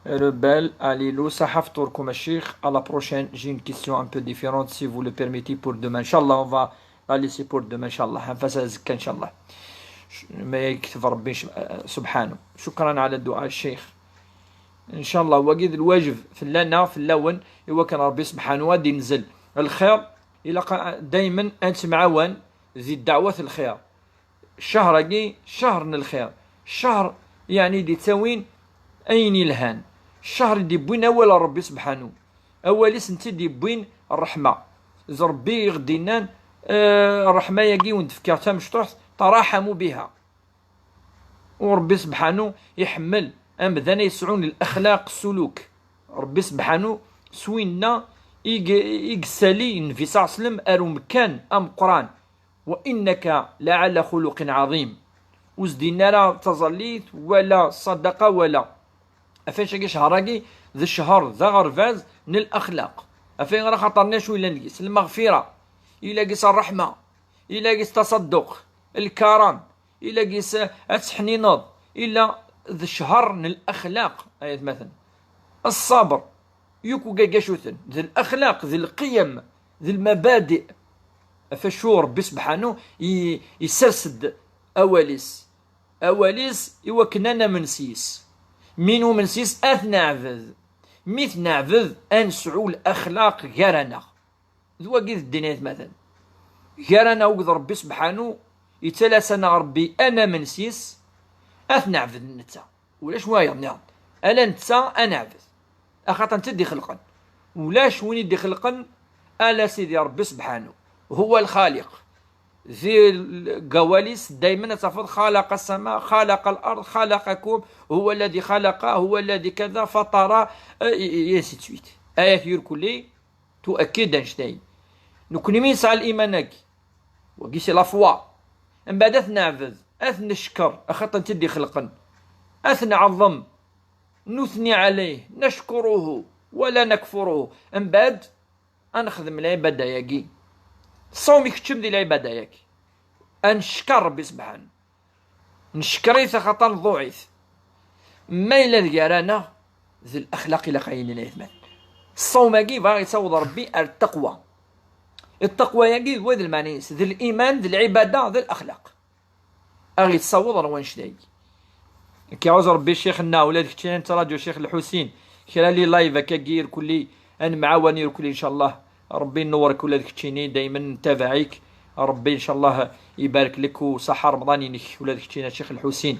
Rebal, Alilou, صحة فطوركم الشيخ. À la prochaine, j'ai une question un peu différente, si vous le permettez, pour demain. إن شاء الله, on va la laisser pour demain, إن شاء الله. عنفاس أزكى، إن شاء الله. ش-، ما يكتب ربي ش-، سبحانه. شكرا على الدعاء الشيخ. إن شاء الله, wagi d lwajeb fell-aneɣ, fell-awen, i wakken Rebbi subḥanu ad d-inzel lxir. Ilaq a-, daymen ad nettemɛawan di ddeɛwat lxir. Ccehr-agi, ccehr n lxir, ccehr, yeɛni, d-ittawin ayen ilhan, ccehr i d-iwwin awal n Rebbi subḥanu, awal-is netta i d-iwwin ṛṛeḥma. D Rebbi i ɣ-d-innan, eh, ṛṛeḥma-agi i wen-d-fkiɣ tamecṭuḥt, taraḥamu biha. U Rebbi subḥanu iḥemmel amdan ay yesɛun lexlaq, ssuluk. Rebbi subḥanu s winna i g-, i yessali Nnbi ṣalla Llahu ɛalayhi wa sallam ar umekkan ameqqran. وإنك لعلى خلق عظيم. Ur s-d-yenni ara taẓallit, wala ṣṣadaqa, wala. Ɣef wacagi ccher-agi d ccher d aɣerbaz n lexlaq. Ɣef wayɣer? Axaṭer nni acu yellan deg-s? Lmeɣfira, yella deg-s ṛṛeḥma, yella deg-s taṣadduq, lkaram, yella deg-s ad teḥnineḍ, yella d ccher n lexlaq, ay atmaten. Ṣṣabr, yakk ugagacuten, d lexlaq, d lqiyam, d lmabadi. Ɣef wacu Rebbi subḥanu i-, isers-d awal-is. Awal-is i wakken ad namen s-yes. Mi numen s-yes, ad t-neɛbed. Mi t-neɛbed, ad nesɛu lexlaq gar-aneɣ. D wagi d ddin, ay atmaten. Gar-aneɣ akked Rebbi subḥanu, yettalas-aneɣ Rebbi ad namen s-yes, ad t-neɛbed netta. Ulac wayeḍ nniḍen. Ala netta ad neɛbed. Axaṭer netta i d-ixelqen. Ulac win i d-ixelqen ala Sidi Rebbi subḥanu. هو الخالق. Di l-, deg awal-is daymen ad tafeḍ خلق السماء، خلق الأرض، خلقكم، هو الذي خلق، هو الذي كذا، فطر, et, et, et ainsi de suite. Ayat irkelli tuakkid annect-ayi. Nekni mi nesɛa liman-agi, wagi c'est la foi. Mbeɛd ad t-neɛbed, ad t-neckeṛ, axaṭer netta i d-ixelqen. Ad t-nɛeḍḍem, نثني عليه، نشكره ولا نكفره. Mbeɛd ad nexdem lɛibada-agi. Ṣṣawm ikeččem di lɛibada-agi. Ad neckeṛ Rebbi subḥanu. Neckeṛ-it axaṭer nḍuɛ-it. Ma yella d gar-aneɣ, d lexlaq ilaq ad yili, ay atmaten. Ṣṣawm-agi yebɣa yettaweḍ Rebbi ar ttaqwa. Ttaqwa-agi d wa d lmeɛna-ines, d liman, d lɛibada, d lexlaq. Ad ɣ-yettaweḍ ar wannect-agi. Ad k-iɛuzz Rebbi ccix-nneɣ, ula d keččini nettraǧu ccix Lḥusin. Kra n live akkagi irkelli, ad nemɛawan irkelli, incallah. Rebbi inewwer-ik ula d keččini, daymen ntabaɛ-ik. Rebbi, incallah, ibarek lek u ṣaḥa Remḍan-inek, ula d keččini a ccix Lḥusin.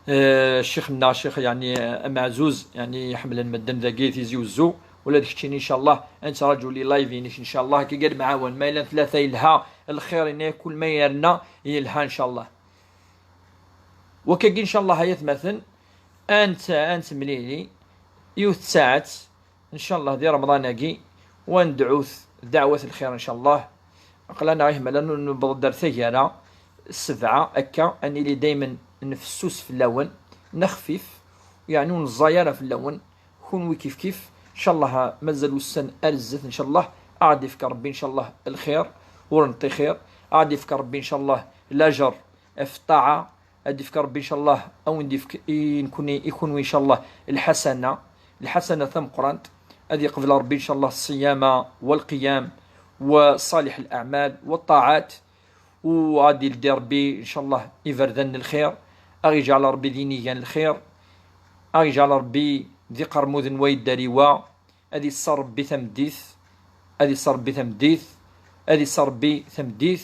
Eh, ccix-nneɣ, ccix, yeɛni, ameɛzuz, yeɛni, iḥemmlen medden dagi, Tizi Uzzu, ula d keččini, incallah, ad nettraǧu les live-inek, incallah, akka ad nemɛawan. Ma yella tlata yelha, lxir-inek, kul ma yerna yelha, incallah. Wakagi, incallah, ay atmaten, ad nett-, ad nettemlili yiwet tsaɛet, incallah, di Remḍan-agi, wa nedɛut dɛwat lxir, incallah. Aql-aneɣ ihmel ad newweḍ-d ar taggara, ssebɛa, akka, ad nili daymen nfessus fell-awen, nexfif, yeɛni ur neẓẓay ara fell-awen, kunwi kifkif, incallah, mazal ussan ar zdat, incallah, ad aɣ-d-ifk Rebbi, incallah, lxir, ur neṭṭixir, Ad d-ifk Ṛebbi, ncallah, lajer ɣef ṭṭaɛa. Ad d-ifk Ṛebbi, ncallah, a wen-d-ifk i nekkni, i kunwi, ncallah, lḥasana, lḥasana tameqqrant. Ad iqbel Ṛebbi, ncallah, ṣṣiyama walqiyam wa ṣaliḥ laɛmal wa ṭṭaɛat. U ad ildi Ṛebbi, ncallah, iberdan n lxir. Ad iǧɛel Ṛebbi d inigan n lxir. Ad iǧɛel Ṛebbi d iqermuden wa yedder i wa. Ad iṣṣer Ṛebbi tameddit, ad iṣṣer Ṛebbi tameddit, ad iṣṣer Ṛebbi tameddit.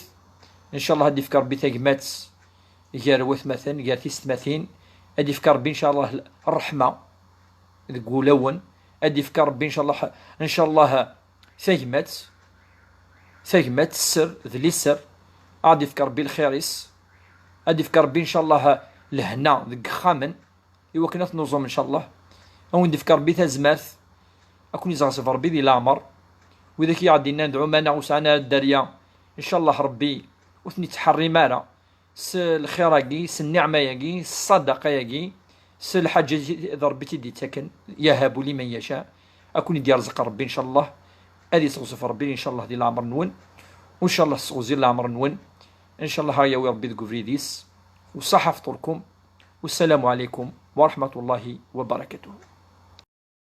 Ncallah ad d-ifk Ṛebbi tagmat gar watmaten, gar tisetmatin. Ad d-ifk Ṛebbi, ncallah, ṛṛeḥma deg wulawen. Ad d-ifk Ṛebbi, ncallah, ncallah, tagmat, tagmat, sser d liser. Ad d-ifk Ṛebbi lxir-is. Ad d-ifk Ṛebbi, ncallah, lehna deg yexxamen. I wakken ad tnuẓum, ncallah. A wen-d-ifk Ṛebbi tazmert, a ken-izeɣzef Ṛebbi di leɛmer. Widak i aɣ-d-yennan dɛu-aneɣ ur sɛan ara dderya, ncallah Ṛebbi ur ten-ittḥerrim ara s lxir-agi, s nniɛma-agi, s ṣṣadaqa-agi, s lḥaǧa d Ṛebbi i tt-id-yettaken, yahabu liman yaca, a ken-id-yerẓeq Ṛebbi, ncallah. Ad iseɣzef Ṛebbi, ncallah, di leɛmer-nwen, u ncallah tesseɣzi leɛmer-nwen, ncallah a yawi Ṛebbi deg ubrid-is. وصح فطوركم. والسلام عليكم ورحمة الله وبركاته.